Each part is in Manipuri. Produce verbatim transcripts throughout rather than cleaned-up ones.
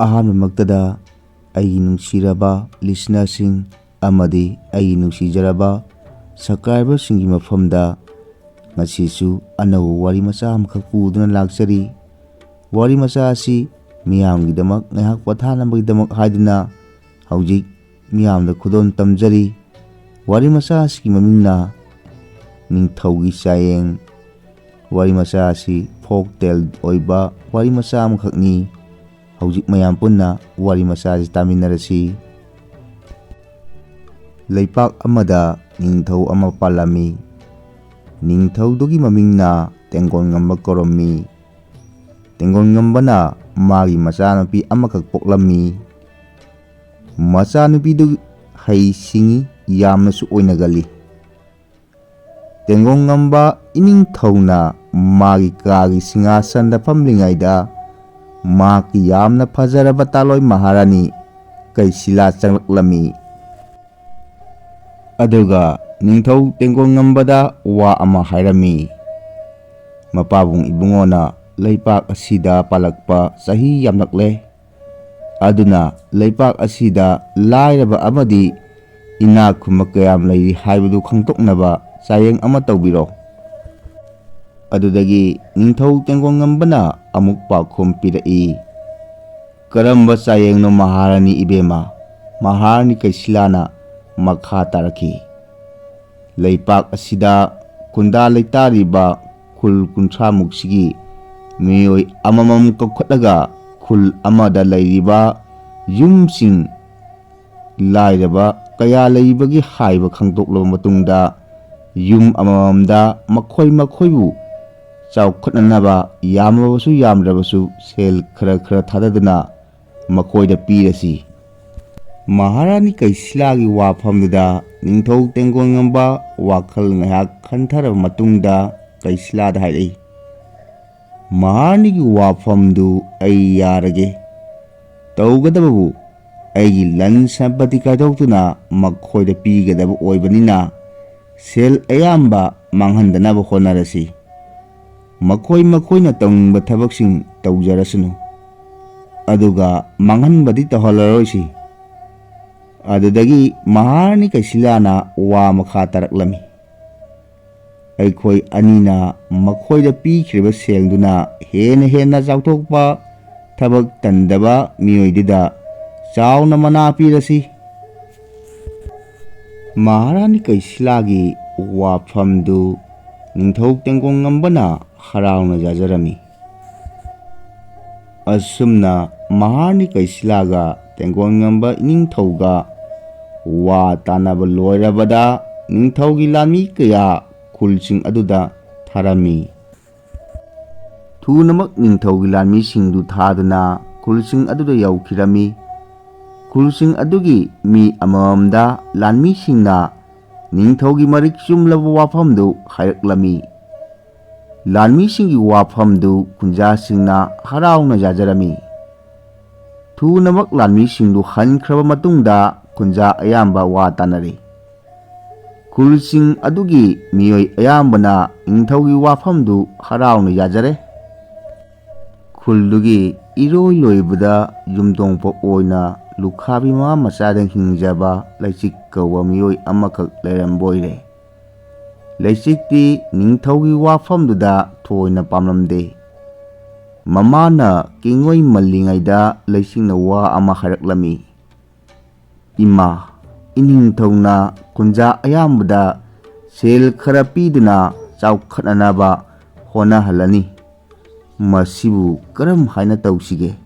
ꯑꯍꯥꯟꯕꯃꯛꯇꯗ ꯑꯩꯒꯤ ꯅꯨꯡꯁꯤꯔꯕ listenerꯁꯤꯡ ꯑꯃꯗꯤ ꯑꯩꯒꯤ ꯅꯨꯡꯁꯤꯖꯔꯕ subscriberꯁꯤꯡꯒꯤ ꯃꯐꯝꯗ ꯉꯁꯤꯁꯨ ꯑꯅꯧꯕ ꯋꯥꯔꯤ ꯃꯆꯥ ꯑꯃꯈꯛ ꯄꯨꯗꯨꯅ ꯂꯥꯛꯆꯔꯤ꯫ ꯋꯥꯔꯤ ꯃꯆꯥ ꯑꯁꯤ ꯃꯤꯌꯥꯝꯒꯤꯗꯃꯛ ꯉꯥꯏꯍꯥꯛ ꯄꯣꯊꯥꯅꯕꯒꯤꯗꯃꯛ ꯍꯥꯏꯗꯨꯅ ꯍꯧꯖꯤꯛ ꯃꯤꯌꯥꯝꯗ ꯈꯨꯗꯣꯜ ꯇꯝꯖꯔꯤ꯫ ꯋꯥꯔꯤ ꯃꯆꯥ ꯑꯁꯤꯒꯤ ꯃꯃꯤꯡꯅ ꯅꯤꯡꯊꯧꯒꯤ ꯆꯥꯌꯦꯡ꯫ ꯋꯥꯔꯤ ꯃꯆꯥ ꯑꯁꯤ folk tale ꯑꯣꯏꯕ ꯋꯥꯔꯤ ꯃꯆꯥ ꯑꯃꯈꯛꯅꯤ꯫ ꯍꯧꯖꯤꯛ ꯃꯌꯥꯝ ꯄꯨꯟꯅ ꯋꯥꯔꯤ ꯃꯆꯥ ꯑꯁꯤ ꯇꯥꯃꯤꯟꯅꯔꯁꯤ꯫ ꯂꯩꯄꯥꯛ ꯑꯃꯗ ꯅꯤꯡꯊꯧ ꯑꯃ ꯄꯥꯜꯂꯝꯃꯤ꯫ ꯅꯤꯡꯊꯧꯗꯨꯒꯤ ꯃꯃꯤꯡꯅ ꯇꯦꯡꯒꯣꯜ ꯉꯝꯕ ꯀꯧꯔꯝꯃꯤ꯫ ꯇꯦꯡꯒꯣꯜ ꯉꯝꯕꯅ ꯃꯥꯒꯤ ꯃꯆꯥꯅꯨꯄꯤ ꯑꯃꯈꯛ ꯄꯣꯛꯂꯝꯃꯤ꯫ ꯃꯆꯥꯅꯨꯄꯤꯗꯨ ꯍꯩ ꯁꯤꯡꯉꯤ, ꯌꯥꯝꯅꯁꯨ ꯑꯣꯏꯅꯒꯜꯂꯤ꯫ ꯇꯦꯡꯒꯣꯜ ꯉꯝꯕ ꯏꯅꯤꯡꯊꯧꯅ ꯃꯥꯒꯤ ꯀꯥꯒꯤ ꯁꯤꯡꯍꯥꯁꯟꯗ ꯐꯝꯂꯤꯉꯩꯗ ꯃꯍꯥꯛꯀꯤ ꯌꯥꯝꯅ ꯐꯖꯔꯕ ꯇꯥꯂꯣꯏ ꯃꯍꯥꯔꯥꯅꯤ ꯀꯩꯁꯤꯂꯥ ꯆꯪꯂꯛꯂꯝꯃꯤ꯫ ꯑꯗꯨꯒ ꯅꯤꯡꯊꯧ ꯇꯦꯡꯒꯣꯜ ꯉꯝꯕꯗ ꯋꯥ ꯑꯃ ꯍꯥꯏꯔꯝꯃꯤ꯫ ꯃꯄꯥꯕꯨꯡ ꯏꯕꯨꯡꯉꯣꯅ ꯂꯩꯄꯥꯛ ꯑꯁꯤꯗ ꯄꯥꯜꯂꯛꯄ ꯆꯍꯤ ꯌꯥꯝꯂꯛꯂꯦ꯫ ꯑꯗꯨꯅ ꯂꯩꯄꯥꯛ ꯑꯁꯤꯗ ꯂꯥꯏꯔꯕ ꯑꯃꯗꯤ ꯏꯅꯥꯛ ꯈꯨꯟꯕ ꯀꯌꯥꯝ ꯂꯩꯔꯤ ꯍꯥꯏꯕꯗꯨ ꯈꯪꯗꯣꯛꯅꯕ ꯆꯥꯌꯦꯡ ꯑꯃ ꯇꯧꯕꯤꯔꯣ꯫ ꯑꯗꯨꯗꯒꯤ ꯅꯤꯡꯊꯧ ꯇꯦꯡꯒꯣꯜ ꯉꯝꯕꯅ ꯑꯃꯨꯛ ꯄꯥꯎꯈꯨꯝ ꯄꯤꯔꯛꯏ, "ꯀꯔꯝꯕ ꯆꯥꯌꯦꯡꯅꯣ ꯃꯍꯥꯔꯥꯅꯤ ꯏꯕꯦꯝꯃ?" ꯃꯍꯥꯔꯥꯅꯤ ꯀꯩꯁꯤꯂꯥꯅ ꯃꯈꯥ ꯇꯥꯔꯛꯈꯤ, "ꯂꯩꯄꯥꯛ ꯑꯁꯤꯗ ꯈꯨꯟꯗꯥ ꯂꯩꯇꯥꯔꯤꯕ ꯈꯨꯜ ꯀꯨꯟꯊ꯭ꯔꯥꯃꯨꯛꯁꯤꯒꯤ ꯃꯤꯑꯣꯏ ꯑꯃꯃꯝ ꯀꯧꯈꯠꯂꯒ ꯈꯨꯜ ꯑꯃꯗ ꯂꯩꯔꯤꯕ ꯌꯨꯝꯁꯤꯡ ꯂꯥꯏꯔꯕ ꯀꯌꯥ ꯂꯩꯕꯒꯤ ꯍꯥꯏꯕ ꯈꯪꯗꯣꯛꯂꯕ ꯃꯇꯨꯡꯗ ꯌꯨꯝ ꯑꯃꯃꯝꯗ ꯃꯈꯣꯏ ꯃꯈꯣꯏꯕꯨ ꯆꯥꯎꯈꯠꯅꯅꯕ ꯌꯥꯝꯂꯕꯁꯨ ꯌꯥꯝꯗ꯭ꯔꯕꯁꯨ ꯁꯦꯜ ꯈꯔ ꯈꯔ ꯊꯥꯗꯗꯨꯅ ꯃꯈꯣꯏꯗ ꯄꯤꯔꯁꯤ꯫" ꯃꯍꯥꯔꯥꯅꯤ ꯀꯩꯁꯤꯂꯥꯒꯤ ꯋꯥꯐꯝꯗꯨꯗ ꯅꯤꯡꯊꯧ ꯇꯦꯡꯒꯣꯜ ꯉꯝꯕ ꯋꯥꯈꯜ ꯉꯥꯏꯍꯥꯛ ꯈꯟꯊꯔꯕ ꯃꯇꯨꯡꯗ ꯀꯩꯁꯤꯂꯥꯗ ꯍꯥꯏꯔꯛꯏ, "ꯃꯍꯥꯔꯥꯅꯤꯒꯤ ꯋꯥꯐꯝꯗꯨ ꯑꯩ ꯌꯥꯔꯒꯦ꯫ ꯇꯧꯒꯗꯕꯕꯨ ꯑꯩꯒꯤ ꯂꯟ ꯁꯝꯄꯇꯤ ꯀꯥꯏꯊꯣꯛꯇꯨꯅ ꯃꯈꯣꯏꯗ ꯄꯤꯒꯗꯕ ꯑꯣꯏꯕꯅꯤꯅ ꯁꯦꯜ ꯑꯌꯥꯝꯕ ꯃꯥꯡꯍꯟꯗꯅꯕ ꯍꯣꯠꯅꯔꯁꯤ꯫ ꯃꯈꯣꯏ ꯃꯈꯣꯏꯅ ꯇꯧꯅꯤꯡꯕ ꯊꯕꯛꯁꯤꯡ ꯇꯧꯖꯔꯁꯅꯨ꯫ ꯑꯗꯨꯒ ꯃꯥꯡꯍꯟꯕꯗꯤ ꯇꯧꯍꯜꯂꯔꯣꯏꯁꯤ꯫ ꯑꯗꯨꯗꯒꯤ ꯃꯍꯥꯔꯥꯅꯤ ꯀꯩꯁꯤꯂꯥꯅ ꯋꯥ ꯃꯈꯥ ꯇꯥꯔꯛꯂꯝꯃꯤ, "ꯑꯩꯈꯣꯏ ꯑꯅꯤꯅ ꯃꯈꯣꯏꯗ ꯄꯤꯈ꯭ꯔꯤꯕ ꯁꯦꯜꯗꯨꯅ ꯍꯦꯟꯅ ꯍꯦꯟꯅ ꯆꯥꯎꯊꯣꯛꯄ, ꯊꯕꯛ ꯇꯟꯗꯕ ꯃꯤꯑꯣꯏꯗꯨꯗ ꯆꯥꯎꯅ ꯃꯅꯥ ꯄꯤꯔꯁꯤ꯫" ꯃꯍꯥꯔꯥꯅꯤ ꯀꯩꯁꯤꯂꯥꯒꯤ ꯋꯥꯐꯝꯗꯨ ꯅꯤꯡꯊꯧ ꯇꯦꯡꯒꯣꯡꯉꯝꯕꯅ ꯍꯔꯥꯎꯅ ꯌꯥꯖꯔꯝꯃꯤ꯫ ꯑꯁꯨꯝꯅ ꯃꯍꯥꯔꯥꯅꯤ ꯀꯩꯁꯤꯂꯥꯒ ꯇꯦꯡꯒꯣꯡꯉꯝꯕ ꯏꯅꯤꯡꯊꯧꯒ ꯋꯥ ꯇꯥꯅꯕ ꯂꯣꯏꯔꯕꯗ, ꯅꯤꯡꯊꯧꯒꯤ ꯂꯥꯟꯃꯤ ꯀꯌꯥ ꯈꯨꯜꯁꯤꯡ ꯑꯗꯨꯗ ꯊꯥꯔꯝꯃꯤ꯫ ꯊꯨꯅꯃꯛ ꯅꯤꯡꯊꯧꯒꯤ ꯂꯥꯟꯃꯤꯁꯤꯡꯗꯨ ꯊꯥꯗꯨꯅ ꯈꯨꯜꯁꯤꯡ ꯑꯗꯨꯗ ꯌꯧꯈꯤꯔꯝꯃꯤ꯫ ꯈꯨꯜꯁꯤꯡ ꯑꯗꯨꯒꯤ ꯃꯤ ꯑꯃꯃꯝꯗ ꯂꯥꯟꯃꯤꯁꯤꯡꯅ ꯅꯤꯡꯊꯧꯒꯤ ꯃꯔꯤꯛ ꯆꯨꯝꯂꯕ ꯋꯥꯐꯝꯗꯨ ꯍꯥꯏꯔꯛꯂꯝꯃꯤ꯫ ꯂꯥꯟꯃꯤꯁꯤꯡꯒꯤ ꯋꯥꯐꯝꯗꯨ ꯈꯨꯟꯖꯥꯁꯤꯡꯅ ꯍꯔꯥꯎꯅ ꯌꯥꯖꯔꯝꯃꯤ꯫ ꯊꯨꯅꯃꯛ ꯂꯥꯟꯃꯤꯁꯤꯡꯗꯨ ꯍꯟꯈ꯭ꯔꯕ ꯃꯇꯨꯡꯗ ꯈꯨꯟꯖꯥ ꯑꯌꯥꯝꯕ ꯋꯥ ꯇꯥꯅꯔꯦ꯫ ꯈꯨꯜꯁꯤꯡ ꯑꯗꯨꯒꯤ ꯃꯤꯑꯣꯏ ꯑꯌꯥꯝꯕꯅ ꯅꯤꯡꯊꯧꯒꯤ ꯋꯥꯐꯝꯗꯨ ꯍꯔꯥꯎꯅ ꯌꯥꯖꯔꯦ꯫ ꯈꯨꯜꯗꯨꯒꯤ ꯏꯔꯣꯏ ꯂꯣꯏꯕꯗ ꯌꯨꯝꯊꯣꯡꯐꯝ ꯑꯣꯏꯅ ꯂꯨꯈꯥꯕꯤ ꯃꯃꯥ ꯃꯆꯥꯗ ꯍꯤꯡꯖꯕ ꯂꯩꯆꯤꯛ ꯀꯧꯕ ꯃꯤꯑꯣꯏ ꯑꯃꯈꯛ ꯂꯩꯔꯝꯕ ꯑꯣꯏꯔꯦ꯫ ꯂꯩꯆꯤꯛꯇꯤ ꯅꯤꯡꯊꯧꯒꯤ ꯋꯥꯐꯝꯗꯨꯗ ꯊꯣꯏꯅ ꯄꯥꯝꯂꯝꯗꯦ꯫ ꯃꯃꯥꯅ ꯀꯦꯡꯉꯣꯏ ꯃꯜꯂꯤꯉꯩꯗ ꯂꯩꯆꯤꯛꯅ ꯋꯥ ꯑꯃ ꯍꯥꯏꯔꯛꯂꯝꯃꯤ꯫ "ꯏꯃꯥ, ꯏꯅꯤꯡꯊꯧꯅ ꯈꯨꯟꯖꯥ ꯑꯌꯥꯝꯕꯗ ꯁꯦꯜ ꯈꯔ ꯄꯤꯗꯨꯅ ꯆꯥꯎꯈꯠꯅꯅꯕ ꯍꯣꯠꯅꯍꯜꯂꯅꯤ꯫ ꯃꯁꯤꯕꯨ ꯀꯔꯝ ꯍꯥꯏꯅ ꯇꯧꯁꯤꯒꯦ?"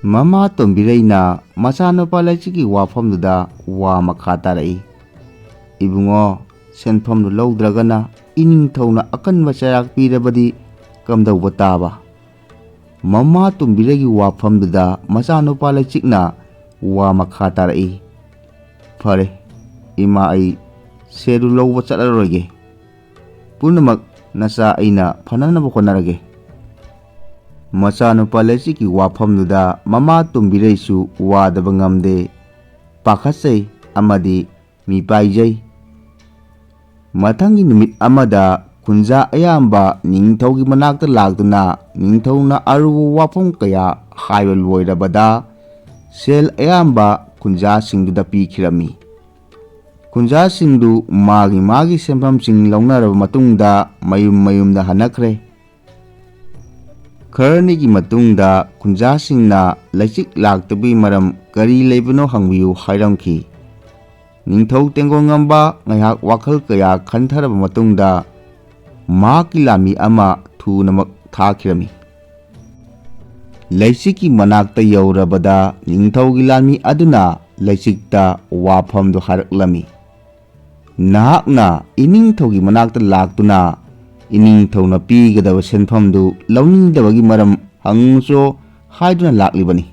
ꯃꯃꯥ ꯇꯣꯝꯕꯤꯔꯩꯅ ꯃꯆꯥꯅꯨꯄꯥ ꯂꯩꯆꯤꯛꯀꯤ ꯋꯥꯐꯝꯗꯨꯗ ꯋꯥ ꯃꯈꯥ ꯇꯥꯔꯛꯏ꯫ "ꯏꯕꯨꯡꯉꯣ, ꯁꯦꯟꯐꯝꯗꯨ ꯂꯧꯗ꯭ꯔꯒꯅ ꯏꯅꯤꯡꯊꯧꯅ ꯑꯀꯟꯕ ꯆꯩꯔꯥꯛ ꯄꯤꯔꯕꯗꯤ ꯀꯝꯗꯧꯕ ꯇꯥꯕ?" ꯃꯃꯥ ꯇꯣꯝꯕꯤꯔꯩꯒꯤ ꯋꯥꯐꯝꯗꯨꯗ ꯃꯆꯥꯅꯨꯄꯥ ꯂꯩꯆꯤꯛꯅ ꯋꯥ ꯃꯈꯥ ꯇꯥꯔꯛꯏ꯫ "ꯐꯔꯦ, ꯏꯃꯥ, ꯑꯩ ꯁꯦꯜꯗꯨ ꯂꯧꯕ ꯆꯠꯂꯔꯣꯏꯒꯦ꯫ ꯄꯨꯝꯅꯃꯛ ꯅꯆꯥ ꯑꯩꯅ ꯐꯅꯅꯕ ꯍꯣꯠꯅꯔꯒꯦ꯫" ꯃꯆꯥꯅꯨꯄꯥ ꯂꯩꯆꯤꯛꯀꯤ ꯋꯥꯐꯝꯗꯨꯗ ꯃꯃꯥ ꯇꯣꯝꯕꯤꯔꯩꯁꯨ ꯋꯥꯗꯕ ꯉꯝꯗꯦ, ꯄꯥꯈꯠꯆꯩ ꯑꯃꯗꯤ ꯃꯤꯄꯥꯏꯖꯩ꯫ ꯃꯊꯪꯒꯤ ꯅꯨꯃꯤꯠ ꯑꯃꯗ ꯈꯨꯟꯖꯥ ꯑꯌꯥꯝꯕ ꯅꯤꯡꯊꯧꯒꯤ ꯃꯅꯥꯛꯇ ꯂꯥꯛꯇꯨꯅ ꯅꯤꯡꯊꯧꯅ ꯑꯔꯨꯕ ꯋꯥꯐꯝ ꯀꯌꯥ ꯍꯥꯏꯕ ꯂꯣꯏꯔꯕꯗ ꯁꯦꯜ ꯑꯌꯥꯝꯕ ꯈꯨꯟꯖꯥꯁꯤꯡꯗꯨꯗ ꯄꯤꯈꯤꯔꯝꯃꯤ꯫ ꯈꯨꯟꯖꯥꯁꯤꯡꯗꯨ ꯃꯥꯒꯤ ꯃꯥꯒꯤ ꯁꯦꯟꯐꯝꯁꯤꯡ ꯂꯧꯅꯔꯕ ꯃꯇꯨꯡꯗ ꯃꯌꯨꯝ ꯃꯌꯨꯝꯗ ꯍꯟꯅꯈ꯭ꯔꯦ꯫ ꯈꯔꯅꯤꯒꯤ ꯃꯇꯨꯡꯗ ꯈꯨꯟꯖꯥꯁꯤꯡꯅ ꯂꯩꯆꯤꯛ ꯂꯥꯛꯇꯕꯒꯤ ꯃꯔꯝ ꯀꯔꯤ ꯂꯩꯕꯅꯣ ꯍꯪꯕꯤꯌꯨ ꯍꯥꯏꯔꯝꯈꯤ꯫ ꯅꯤꯡꯊꯧ ꯇꯦꯡꯒꯣꯡꯉꯝꯕ ꯉꯥꯏꯍꯥꯛ ꯋꯥꯈꯜ ꯀꯌꯥ ꯈꯟꯊꯔꯕ ꯃꯇꯨꯡꯗ ꯃꯍꯥꯛꯀꯤ ꯂꯥꯟꯃꯤ ꯑꯃ ꯊꯨꯅꯃꯛ ꯊꯥꯈꯤꯔꯝꯃꯤ꯫ ꯂꯩꯆꯤꯛꯀꯤ ꯃꯅꯥꯛꯇ ꯌꯧꯔꯕꯗ ꯅꯤꯡꯊꯧꯒꯤ ꯂꯥꯟꯃꯤ ꯑꯗꯨꯅ ꯂꯩꯆꯤꯛꯇ ꯋꯥꯐꯝꯗꯨ ꯍꯥꯏꯔꯛꯂꯝꯃꯤ꯫ ꯅꯍꯥꯛꯅ ꯏꯅꯤꯡꯊꯧꯒꯤ ꯃꯅꯥꯛꯇ ꯂꯥꯛꯇꯨꯅ ꯏꯅꯤꯡꯊꯧꯅ ꯄꯤꯒꯗꯕ ꯁꯦꯟꯐꯝꯗꯨ ꯂꯧꯅꯤꯡꯗꯕꯒꯤ ꯃꯔꯝ ꯍꯪꯉꯨꯆꯣ ꯍꯥꯏꯗꯨꯅ ꯂꯥꯛꯂꯤꯕꯅꯤ꯫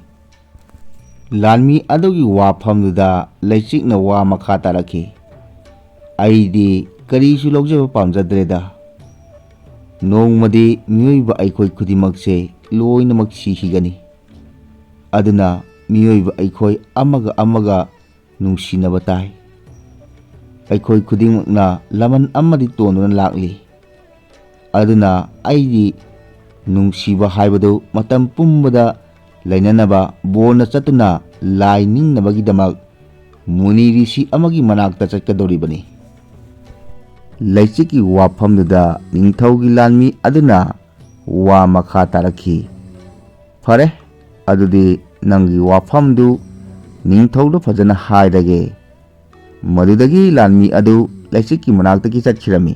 ꯂꯥꯟꯃꯤ ꯑꯗꯨꯒꯤ ꯋꯥꯐꯝꯗꯨꯗ ꯂꯩꯆꯤꯛꯅ ꯋꯥ ꯃꯈꯥ ꯇꯥꯔꯛꯈꯤ, "ꯑꯩꯗꯤ ꯀꯔꯤꯁꯨ ꯂꯧꯖꯕ ꯄꯥꯝꯖꯗ꯭ꯔꯦꯗ꯫ ꯅꯣꯡꯃꯗꯤ ꯃꯤꯑꯣꯏꯕ ꯑꯩꯈꯣꯏ ꯈꯨꯗꯤꯡꯃꯛꯁꯦ ꯂꯣꯏꯅꯃꯛ ꯁꯤꯈꯤꯒꯅꯤ꯫ ꯑꯗꯨꯅ ꯃꯤꯑꯣꯏꯕ ꯑꯩꯈꯣꯏ ꯑꯃꯒ ꯑꯃꯒ ꯅꯨꯡꯁꯤꯅꯕ ꯇꯥꯏ꯫ ꯑꯩꯈꯣꯏ ꯈꯨꯗꯤꯡꯃꯛꯅ ꯂꯃꯟ ꯑꯃꯗꯤ ꯇꯣꯟꯗꯨꯅ ꯂꯥꯛꯂꯤ꯫ ꯑꯗꯨꯅ ꯑꯩꯗꯤ ꯅꯨꯡꯁꯤꯕ ꯍꯥꯏꯕꯗꯨ ꯃꯇꯝ ꯄꯨꯝꯕꯗ ꯂꯩꯅꯅꯕ ꯕꯣꯔꯅ ꯆꯠꯇꯨꯅ ꯂꯥꯏ ꯅꯤꯡꯅꯕꯒꯤꯗꯃꯛ ꯃꯨꯅꯤ ꯔꯤꯁꯤ ꯑꯃꯒꯤ ꯃꯅꯥꯛꯇ ꯆꯠꯀꯗꯧꯔꯤꯕꯅꯤ꯫" ꯂꯩꯆꯤꯛꯀꯤ ꯋꯥꯐꯝꯗꯨꯗ ꯅꯤꯡꯊꯧꯒꯤ ꯂꯥꯟꯃꯤ ꯑꯗꯨꯅ ꯋꯥ ꯃꯈꯥ ꯇꯥꯔꯛꯈꯤ, "ꯐꯔꯦ, ꯑꯗꯨꯗꯤ ꯅꯪꯒꯤ ꯋꯥꯐꯝꯗꯨ ꯅꯤꯡꯊꯧꯗ ꯐꯖꯅ ꯍꯥꯏꯔꯒꯦ꯫" ꯃꯗꯨꯗꯒꯤ ꯂꯥꯟꯃꯤ ꯑꯗꯨ ꯂꯩꯆꯤꯛꯀꯤ ꯃꯅꯥꯛꯇꯒꯤ ꯆꯠꯈꯤꯔꯝꯃꯤ꯫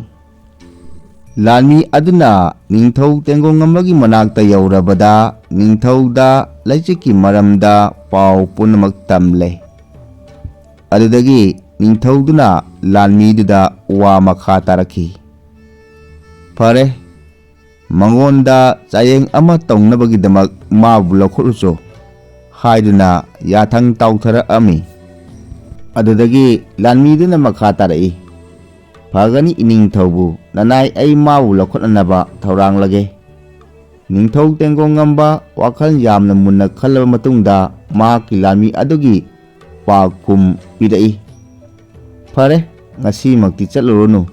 ꯂꯥꯟꯃꯤ ꯑꯗꯨꯅ ꯅꯤꯡꯊꯧ ꯇꯦꯡꯒꯣꯡꯉꯝꯕꯒꯤ ꯃꯅꯥꯛꯇ ꯌꯧꯔꯕꯗ ꯅꯤꯡꯊꯧꯗ ꯂꯩꯆꯤꯛꯀꯤ ꯃꯔꯝꯗ ꯄꯥꯎ ꯄꯨꯝꯅꯃꯛ ꯇꯝꯂꯦ꯫ ꯑꯗꯨꯗꯒꯤ ꯅꯤꯡꯊꯧꯗꯨꯅ ꯂꯥꯟꯃꯤꯗꯨꯗ ꯋꯥ ꯃꯈꯥ ꯇꯥꯔꯛꯈꯤ, "ꯐꯔꯦ, ꯃꯉꯣꯟꯗ ꯆꯥꯌꯦꯡ ꯑꯃ ꯇꯧꯅꯕꯒꯤꯗꯃꯛ ꯃꯥꯕꯨ ꯂꯧꯈꯠꯂꯨꯆꯣ" ꯍꯥꯏꯗꯨꯅ ꯌꯥꯊꯪ ꯇꯥꯎꯊꯔꯛꯑꯝꯃꯤ꯫ ꯑꯗꯨꯗꯒꯤ ꯂꯥꯟꯃꯤꯗꯨꯅ ꯃꯈꯥ ꯇꯥꯔꯛꯏ, "ꯐꯒꯅꯤ ꯏꯅꯤꯡꯊꯧꯕꯨ, ꯅꯅꯥꯏ ꯑꯩ ꯃꯥꯕꯨ ꯂꯧꯈꯠꯅꯅꯕ ꯊꯧꯔꯥꯡꯂꯒꯦ꯫" ꯅꯤꯡꯊꯧ ꯇꯦꯡꯒꯣꯡꯉꯝꯕ ꯋꯥꯈꯜ ꯌꯥꯝꯅ ꯃꯨꯟꯅ ꯈꯜꯂꯕ ꯃꯇꯨꯡꯗ ꯃꯍꯥꯛꯀꯤ ꯂꯥꯟꯃꯤ ꯑꯗꯨꯒꯤ ꯄꯥꯎꯈꯨꯝ ꯄꯤꯔꯛꯏ, "ꯐꯔꯦ, ꯉꯁꯤꯃꯛꯇꯤ ꯆꯠꯂꯨꯔꯅꯨ꯫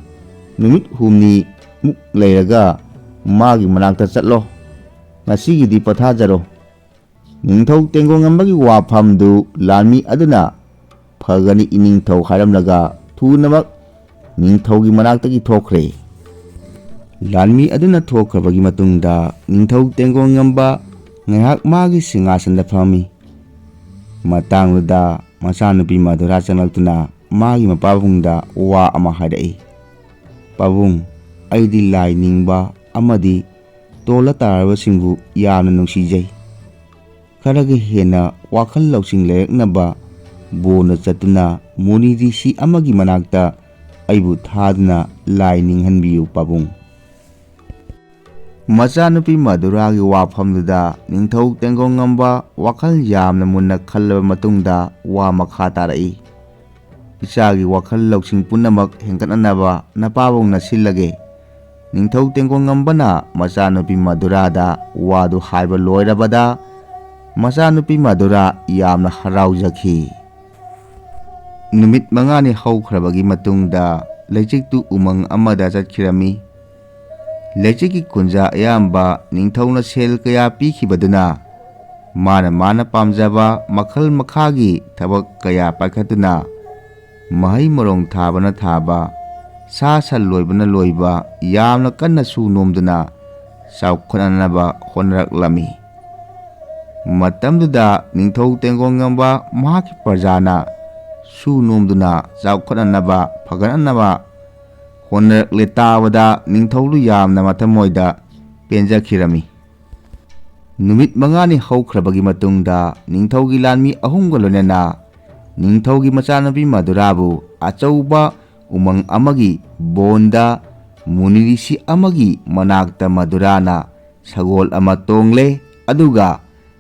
ꯅꯨꯃꯤꯠ ꯍꯨꯝꯅꯤ ꯃꯨꯛ ꯂꯩꯔꯒ ꯃꯥꯒꯤ ꯃꯅꯥꯛꯇ ꯆꯠꯂꯣ꯫ ꯉꯁꯤꯒꯤꯗꯤ ꯄꯣꯊꯥꯖꯔꯣ꯫ ꯅꯤꯡꯊꯧ ꯇꯦꯡꯒꯣꯡꯉꯝꯕꯒꯤ ꯋꯥꯐꯝꯗꯨ ꯂꯥꯟꯃꯤ ꯑꯗꯨꯅ "ꯐꯒꯅꯤ ꯏꯅꯤꯡꯊꯧ" ꯍꯥꯏꯔꯝꯂꯒ ꯊꯨꯅꯃꯛ ꯅꯤꯡꯊꯧꯒꯤ ꯃꯅꯥꯛꯇꯒꯤ ꯊꯣꯛꯈ꯭ꯔꯦ꯫ ꯂꯥꯟꯃꯤ ꯑꯗꯨꯅ ꯊꯣꯛꯈ꯭ꯔꯕꯒꯤ ꯃꯇꯨꯡꯗ ꯅꯤꯡꯊꯧ ꯇꯦꯡꯒꯣꯡꯉꯝꯕ ꯉꯥꯏꯍꯥꯛ ꯃꯥꯒꯤ ꯁꯤꯡꯍꯥꯁꯟꯗ ꯐꯝꯃꯤ꯫ ꯃꯇꯥꯡꯗꯨꯗ ꯃꯆꯥꯅꯨꯄꯤ ꯃꯗꯨꯔꯥ ꯆꯪꯂꯛꯇꯨꯅ ꯃꯥꯒꯤ ꯃꯄꯥꯕꯨꯡꯗ ꯋꯥ ꯑꯃ ꯍꯥꯏꯔꯛꯏ꯫ "ꯄꯥꯕꯨꯡ, ꯑꯩꯗꯤ ꯂꯥꯏ ꯅꯤꯡꯕ ꯑꯃꯗꯤ ꯇꯣꯜꯂ ꯇꯥꯔꯕꯁꯤꯡꯕꯨ ꯌꯥꯝꯅ ꯅꯨꯡꯁꯤꯖꯩ꯫ ꯈꯔꯒ ꯍꯦꯟꯅ ꯋꯥꯈꯜ ꯂꯧꯁꯤꯡ ꯂꯩꯔꯛꯅꯕ ꯕꯣꯟꯗ ꯆꯠꯇꯨꯅ ꯃꯨꯅꯤ ꯔꯤꯁꯤ ꯑꯃꯒꯤ ꯃꯅꯥꯛꯇ ꯑꯩꯕꯨ ꯊꯥꯗꯨꯅ ꯂꯥꯏ ꯅꯤꯡꯍꯟꯕꯤꯌꯨ ꯄꯥꯕꯨꯡ"꯫ ꯃꯆꯥꯅꯨꯄꯤ ꯃꯗꯨꯔꯥꯒꯤ ꯋꯥꯐꯝꯗꯨꯗ ꯅꯤꯡꯊꯧ ꯇꯦꯡꯒꯣꯡꯉꯝꯕ ꯋꯥꯈꯜ ꯌꯥꯝꯅ ꯃꯨꯟꯅ ꯈꯜꯂꯕ ꯃꯇꯨꯡꯗ ꯋꯥ ꯃꯈꯥ ꯇꯥꯔꯛꯏ꯫ "ꯏꯆꯥꯒꯤ ꯋꯥꯈꯜ ꯂꯧꯁꯤꯡ ꯄꯨꯝꯅꯃꯛ ꯍꯦꯟꯒꯠꯅꯅꯕ ꯅꯄꯥꯕꯨꯡꯅ ꯁꯤꯜꯂꯒꯦ"꯫ ꯅꯤꯡꯊꯧ ꯇꯦꯡꯒꯣꯡꯉꯝꯕꯅ ꯃꯆꯥꯅꯨꯄꯤ ꯃꯗꯨꯔꯥꯗ ꯋꯥꯗꯨ ꯍꯥꯏꯕ ꯂꯣꯏꯔꯕꯗ, ꯃꯆꯥꯅꯨꯄꯤ ꯃꯗꯨꯔꯥ ꯌꯥꯝꯅ ꯍꯔꯥꯎꯖꯈꯤ꯫ ꯅꯨꯃꯤꯠ ꯃꯉꯥꯅꯤ ꯍꯧꯈ꯭ꯔꯕꯒꯤ ꯃꯇꯨꯡꯗ ꯂꯩꯆꯤꯛꯇꯨ ꯎꯃꯪ ꯑꯃꯗ ꯆꯠꯈꯤꯔꯝꯃꯤ꯫ ꯂꯩꯆꯤꯛꯀꯤ ꯈꯨꯟꯖꯥ ꯑꯌꯥꯝꯕ ꯅꯤꯡꯊꯧꯅ ꯁꯦꯜ ꯀꯌꯥ ꯄꯤꯈꯤꯕꯗꯨꯅ ꯃꯥꯅ ꯃꯥꯅ ꯄꯥꯝꯖꯕ ꯃꯈꯜ ꯃꯈꯥꯒꯤ ꯊꯕꯛ ꯀꯌꯥ ꯄꯥꯏꯈꯠꯇꯨꯅ ꯃꯍꯩ ꯃꯔꯣꯡ ꯊꯥꯕꯅ ꯊꯥꯕ, ꯁꯥ ꯁꯟ ꯂꯣꯏꯕꯅ ꯂꯣꯏꯕ ꯌꯥꯝꯅ ꯀꯟꯅ ꯁꯨ ꯅꯣꯝꯗꯨꯅ ꯆꯥꯎꯈꯠꯅꯅꯕ ꯍꯣꯠꯅꯔꯛꯂꯝꯃꯤ꯫ ꯃꯇꯝꯗꯨꯗ ꯅꯤꯡꯊꯧ ꯇꯦꯡꯒꯣꯡꯉꯝꯕ ꯃꯍꯥꯛꯀꯤ ꯄ꯭ꯔꯖꯥꯅ ꯁꯨ ꯅꯣꯝꯗꯨꯅ ꯆꯥꯎꯈꯠꯅꯅꯕ, ꯐꯒꯠꯅꯅꯕ ꯍꯣꯠꯅꯔꯛꯂꯦ ꯇꯥꯕꯗ ꯅꯤꯡꯊꯧꯗꯨ ꯌꯥꯝꯅ ꯃꯊꯃꯣꯏꯗ ꯄꯦꯟꯖꯈꯤꯔꯝꯃꯤ꯫ ꯅꯨꯃꯤꯠ ꯃꯉꯥꯅꯤ ꯍꯧꯈ꯭ꯔꯕꯒꯤ ꯃꯇꯨꯡꯗ ꯅꯤꯡꯊꯧꯒꯤ ꯂꯥꯟꯃꯤ ꯑꯍꯨꯝꯒ ꯂꯣꯏꯅꯅ ꯅꯤꯡꯊꯧꯒꯤ ꯃꯆꯥꯅꯨꯄꯤ ꯃꯗꯨꯔꯥꯕꯨ ꯑꯆꯧꯕ ꯎꯃꯪ ꯑꯃꯒꯤ ꯕꯣꯟꯗ ꯃꯨꯅꯤ ꯔꯤꯁꯤ ꯑꯃꯒꯤ ꯃꯅꯥꯛꯇ ꯃꯗꯨꯔꯥꯅ ꯁꯒꯣꯜ ꯑꯃ ꯇꯣꯡꯂꯦ, ꯑꯗꯨꯒ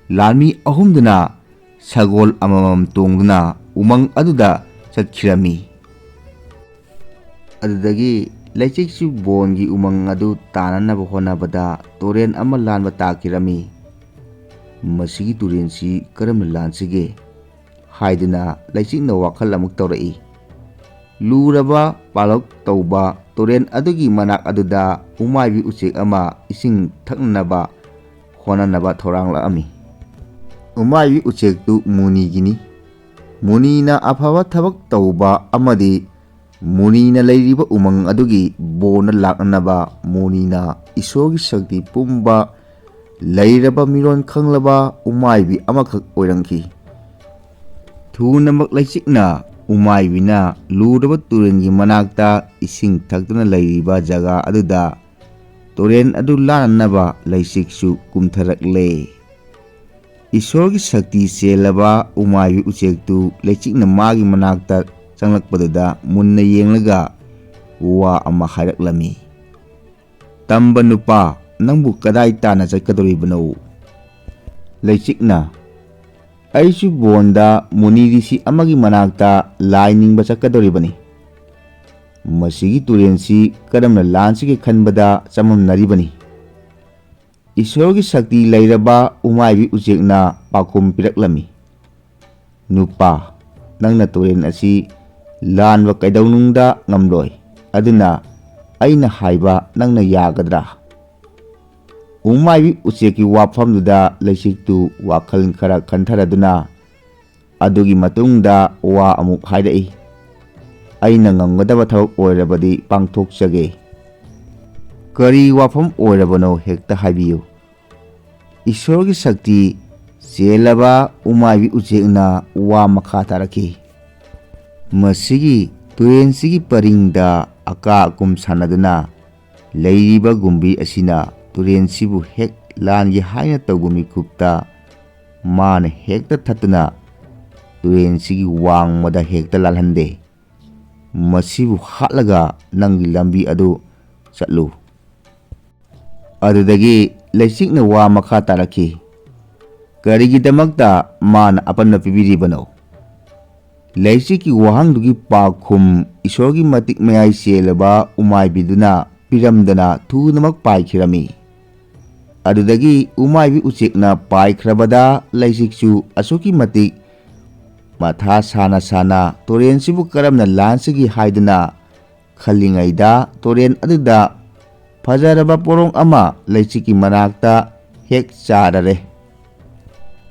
ꯂꯥꯟꯃꯤ ꯑꯍꯨꯝꯗꯨꯅ ꯁꯒꯣꯜ ꯑꯃꯃꯝ ꯇꯣꯡꯗꯨꯅ ꯎꯃꯪ ꯑꯗꯨꯗ ꯆꯠꯈꯤꯔꯝꯃꯤ꯫ ꯑꯗꯨꯗꯒꯤ ꯂꯩꯆꯤꯛꯁꯨ ꯕꯣꯟꯒꯤ ꯎꯃꯪ ꯑꯗꯨ ꯇꯥꯅꯅꯕ ꯍꯣꯠꯅꯕꯗ ꯇꯨꯔꯦꯟ ꯑꯃ ꯂꯥꯟꯕ ꯇꯥꯈꯤꯔꯝꯃꯤ꯫ "ꯃꯁꯤꯒꯤ ꯇꯨꯔꯦꯟꯁꯤ ꯀꯔꯝꯅ ꯂꯥꯟꯁꯤꯒꯦ?" ꯍꯥꯏꯗꯨꯅ ꯂꯩꯆꯤꯛꯅ ꯋꯥꯈꯜ ꯑꯃꯨꯛ ꯇꯧꯔꯛꯏ꯫ ꯂꯨꯔꯕ ꯄꯥꯂꯛ ꯇꯧꯕ ꯇꯨꯔꯦꯟ ꯑꯗꯨꯒꯤ ꯃꯅꯥꯛ ꯑꯗꯨꯗ ꯎꯃꯥꯏꯕꯤ ꯎꯆꯦꯛ ꯑꯃ ꯏꯁꯤꯡ ꯊꯛꯅꯅꯕ ꯍꯣꯠꯅꯅꯕ ꯊꯧꯔꯥꯡꯂꯛꯑꯝꯃꯤ꯫ ꯎꯃꯥꯏꯕꯤ ꯎꯆꯦꯛꯇꯨ ꯃꯨꯅꯤꯒꯤꯅꯤ꯫ ꯃꯨꯅꯤꯅ ꯑꯐꯕ ꯊꯕꯛ ꯇꯧꯕ ꯑꯃꯗꯤ ꯃꯨꯅꯤꯅ ꯂꯩꯔꯤꯕ ꯎꯃꯪ ꯑꯗꯨꯒꯤ ꯕꯣꯟꯗ ꯂꯥꯛꯅꯅꯕ ꯃꯨꯅꯤꯅ ꯏꯁꯣꯔꯒꯤ ꯁꯛꯇꯤ ꯄꯨꯝꯕ ꯂꯩꯔꯕ ꯃꯤꯔꯣꯟ ꯈꯪꯂꯕ ꯎꯃꯥꯏꯕꯤ ꯑꯃꯈꯛ ꯑꯣꯏꯔꯝꯈꯤ꯫ ꯊꯨꯅꯃꯛ ꯂꯩꯆꯤꯛꯅ ꯎꯃꯥꯏꯕꯤꯅ ꯂꯨꯔꯕ ꯇꯨꯔꯦꯜꯒꯤ ꯃꯅꯥꯛꯇ ꯏꯁꯤꯡ ꯊꯛꯇꯨꯅ ꯂꯩꯔꯤꯕ ꯖꯒꯥ ꯑꯗꯨꯗ ꯇꯨꯔꯦꯜ ꯑꯗꯨ ꯂꯥꯟꯅꯅꯕ ꯂꯩꯆꯤꯛꯁꯨ ꯀꯨꯝꯊꯔꯛꯂꯦ꯫ ꯏꯁꯣꯔꯒꯤ ꯁꯛꯇꯤ ꯆꯦꯜꯂꯕ ꯎꯃꯥꯏꯕꯤ ꯎꯆꯦꯛꯇꯨ ꯂꯩꯆꯤꯛꯅ ꯃꯥꯒꯤ ꯃꯅꯥꯛꯇ ꯆꯪꯂꯛꯄꯗꯨꯗ ꯃꯨꯟꯅ ꯌꯦꯡꯂꯒ ꯋꯥ ꯑꯃ ꯍꯥꯏꯔꯛꯂꯝꯃꯤ꯫ "ꯇꯝꯕ ꯅꯨꯄꯥ, ꯅꯪꯕꯨ ꯀꯗꯥꯏ ꯇꯥꯟꯅ ꯆꯠꯀꯗꯧꯔꯤꯕꯅꯣ?" ꯂꯩꯆꯤꯛꯅ, "ꯑꯩꯁꯨ ꯕꯣꯟꯗ ꯃꯨꯅꯤ ꯔꯤꯁꯤ ꯑꯃꯒꯤ ꯃꯅꯥꯛꯇ ꯂꯥꯏ ꯅꯤꯡꯕ ꯆꯠꯀꯗꯧꯔꯤꯕꯅꯤ꯫ ꯃꯁꯤꯒꯤ ꯇꯨꯔꯦꯜꯁꯤ ꯀꯔꯝꯅ ꯂꯥꯟꯁꯤꯒꯦ ꯈꯟꯕꯗ ꯆꯃꯝꯅꯔꯤꯕꯅꯤ꯫" ꯏꯁꯣꯔꯒꯤ ꯁꯛꯇꯤ ꯂꯩꯔꯕ ꯎꯃꯥꯏꯕꯤ ꯎꯆꯦꯛꯅ ꯄꯥꯎꯈꯨꯝ ꯄꯤꯔꯛꯂꯝꯃꯤ, "ꯅꯨꯄꯥ, ꯅꯪꯅ ꯇꯨꯔꯦꯜ ꯑꯁꯤ ꯂꯥꯟꯕ ꯀꯩꯗꯧꯅꯨꯡꯗ ꯉꯝꯂꯣꯏ꯫ ꯑꯗꯨꯅ ꯑꯩꯅ ꯍꯥꯏꯕ ꯅꯪꯅ ꯌꯥꯒꯗ꯭ꯔꯥ?" ꯎꯃꯥꯏꯕꯤ ꯎꯆꯦꯛꯀꯤ ꯋꯥꯐꯝꯗꯨꯗ ꯂꯩꯆꯤꯛꯇꯨ ꯋꯥꯈꯜ ꯈꯔ ꯈꯟꯊꯔꯗꯨꯅ ꯑꯗꯨꯒꯤ ꯃꯇꯨꯡꯗ ꯋꯥ ꯑꯃꯨꯛ ꯍꯥꯏꯔꯛꯏ, "ꯑꯩꯅ ꯉꯝꯒꯗꯕ ꯊꯕꯛ ꯑꯣꯏꯔꯕꯗꯤ ꯄꯥꯡꯊꯣꯛꯆꯒꯦ꯫ ꯀꯔꯤ ꯋꯥꯐꯝ ꯑꯣꯏꯔꯕꯅꯣ ꯍꯦꯛꯇ ꯍꯥꯏꯕꯤꯌꯨ꯫" ꯏꯁꯣꯔꯒꯤ ꯁꯛꯇꯤ ꯆꯦꯜꯂꯕ ꯎꯃꯥꯏꯕꯤ ꯎꯆꯦꯛꯅ ꯋꯥ ꯃꯈꯥ ꯇꯥꯔꯛꯈꯤ, "ꯃꯁꯤꯒꯤ ꯇꯨꯔꯦꯟꯁꯤꯒꯤ ꯄꯔꯤꯡꯗ ꯑꯀꯥ ꯑꯀꯨꯝ ꯁꯥꯟꯅꯗꯨꯅ ꯂꯩꯔꯤꯕ ꯒꯨꯝꯕꯤ ꯑꯁꯤꯅ ꯇꯨꯔꯦꯟꯁꯤꯕꯨ ꯍꯦꯛ ꯂꯥꯟꯒꯦ ꯍꯥꯏꯅ ꯇꯧꯕ ꯃꯤꯀꯨꯞꯇ ꯃꯥꯅ ꯍꯦꯛꯇ ꯊꯠꯇꯨꯅ ꯇꯨꯔꯦꯟꯁꯤꯒꯤ ꯋꯥꯡꯃꯗ ꯍꯦꯛꯇ ꯂꯥꯜꯍꯟꯗꯦ꯫ ꯃꯁꯤꯕꯨ ꯍꯥꯠꯂꯒ ꯅꯪꯒꯤ ꯂꯝꯕꯤ ꯑꯗꯨ ꯆꯠꯂꯨ꯫" ꯑꯗꯨꯗꯒꯤ ꯂꯩꯆꯤꯛꯅ ꯋꯥ ꯃꯈꯥ ꯇꯥꯔꯛꯈꯤ, "ꯀꯔꯤꯒꯤꯗꯃꯛꯇ ꯃꯥꯅ ꯑꯄꯟꯕ ꯄꯤꯕꯤꯔꯤꯕꯅꯣ?" ꯂꯩꯆꯤꯛꯀꯤ ꯋꯥꯍꯪꯗꯨꯒꯤ ꯄꯥꯎꯈꯨꯝ ꯏꯁꯣꯔꯒꯤ ꯃꯇꯤꯛ ꯃꯌꯥꯏ ꯆꯦꯜꯂꯕ ꯎꯃꯥꯏꯕꯤꯗꯨꯅ ꯄꯤꯔꯝꯗꯅ ꯊꯨꯅꯃꯛ ꯄꯥꯏꯈꯤꯔꯝꯃꯤ꯫ ꯑꯗꯨꯗꯒꯤ ꯎꯃꯥꯏꯕꯤ ꯎꯆꯦꯛꯅ ꯄꯥꯏꯈ꯭ꯔꯕꯗ ꯂꯩꯆꯤꯛꯁꯨ ꯑꯁꯨꯛꯀꯤ ꯃꯇꯤꯛ ꯃꯊꯥ ꯁꯥꯅ ꯁꯥꯅ ꯇꯨꯔꯦꯟꯁꯤꯕꯨ ꯀꯔꯝꯅ ꯂꯥꯟꯁꯤꯒꯦ ꯍꯥꯏꯗꯨꯅ ꯈꯜꯂꯤꯉꯩꯗ ꯇꯨꯔꯦꯟ ꯑꯗꯨꯗ ꯐꯖꯔꯕ ꯄꯣꯔꯣꯡ ꯑꯃ ꯂꯩꯆꯤꯛꯀꯤ ꯃꯅꯥꯛꯇ ꯍꯦꯛ ꯆꯥꯔꯔꯦ꯫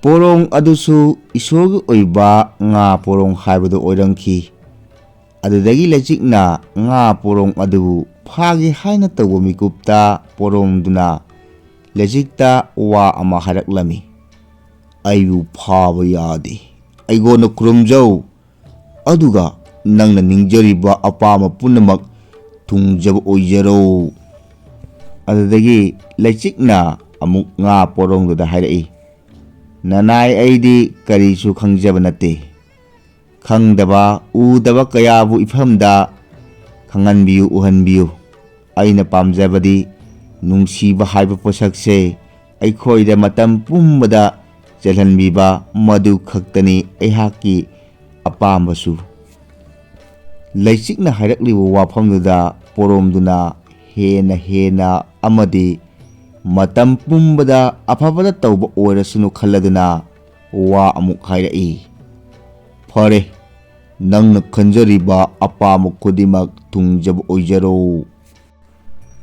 ꯄꯣꯔꯣꯡ ꯑꯗꯨꯁꯨ ꯏꯁꯣꯔꯒꯤ ꯑꯣꯏꯕ ꯉꯥ ꯄꯣꯔꯣꯡ ꯍꯥꯏꯕꯗꯨ ꯑꯣꯏꯔꯝꯈꯤ꯫ ꯑꯗꯨꯗꯒꯤ ꯂꯩꯆꯤꯛꯅ ꯉꯥ ꯄꯣꯔꯣꯡ ꯑꯗꯨꯕꯨ ꯐꯥꯒꯦ ꯍꯥꯏꯅ ꯇꯧꯕ ꯃꯤꯀꯨꯞꯇ ꯄꯣꯔꯣꯡꯗꯨꯅ ꯂꯩꯆꯤꯛꯇ ꯋꯥ ꯑꯃ ꯍꯥꯏꯔꯛꯂꯝꯃꯤ, "ꯑꯩꯕꯨ ꯐꯥꯕ ꯌꯥꯗꯦ, ꯑꯩꯉꯣꯟꯗ ꯈꯨꯔꯨꯝꯖꯧ, ꯑꯗꯨꯒ ꯅꯪꯅ ꯅꯤꯡꯖꯔꯤꯕ ꯑꯄꯥꯝꯕ ꯄꯨꯝꯅꯃꯛ ꯊꯨꯡꯖꯕ ꯑꯣꯏꯖꯔꯣ"꯫ ꯑꯗꯨꯗꯒꯤ ꯂꯩꯆꯤꯛꯅ ꯑꯃꯨꯛ ꯉꯥ ꯄꯣꯔꯣꯡꯗꯨꯗ ꯍꯥꯏꯔꯛꯏ, "ꯅꯅꯥꯏ, ꯑꯩꯗꯤ ꯀꯔꯤꯁꯨ ꯈꯪꯖꯕ ꯅꯠꯇꯦ꯫ ꯈꯪꯗꯕ, ꯎꯗꯕ ꯀꯌꯥꯕꯨ ꯏꯐꯝꯗ ꯈꯪꯍꯟꯕꯤꯌꯨ, ꯎꯍꯟꯕꯤꯌꯨ꯫ ꯑꯩꯅ ꯄꯥꯝꯖꯕꯗꯤ ꯅꯨꯡꯁꯤꯕ ꯍꯥꯏꯕ ꯄꯣꯠꯁꯛꯁꯦ ꯑꯩꯈꯣꯏꯗ ꯃꯇꯝ ꯄꯨꯝꯕꯗ ꯆꯦꯜꯍꯟꯕꯤꯕ, ꯃꯗꯨ ꯈꯛꯇꯅꯤ ꯑꯩꯍꯥꯛꯀꯤ ꯑꯄꯥꯝꯕꯁꯨ"꯫ ꯂꯩꯆꯤꯛꯅ ꯍꯥꯏꯔꯛꯂꯤꯕ ꯋꯥꯐꯝꯗꯨꯗ ꯄꯣꯔꯣꯝꯗꯨꯅ ꯍꯦꯟꯅ ꯍꯦꯟꯅ ꯑꯃꯗꯤ ꯃꯇꯝ ꯄꯨꯝꯕꯗ ꯑꯐꯕꯇ ꯇꯧꯕ ꯑꯣꯏꯔꯁꯅꯨ ꯈꯜꯂꯗꯨꯅ ꯋꯥ ꯑꯃꯨꯛ ꯍꯥꯏꯔꯛꯏ, "ꯐꯔꯦ, ꯅꯪꯅ ꯈꯟꯖꯔꯤꯕ ꯑꯄꯥꯝꯕ ꯈꯨꯗꯤꯡꯃꯛ ꯊꯨꯡꯖꯕ ꯑꯣꯏꯖꯔꯣ꯫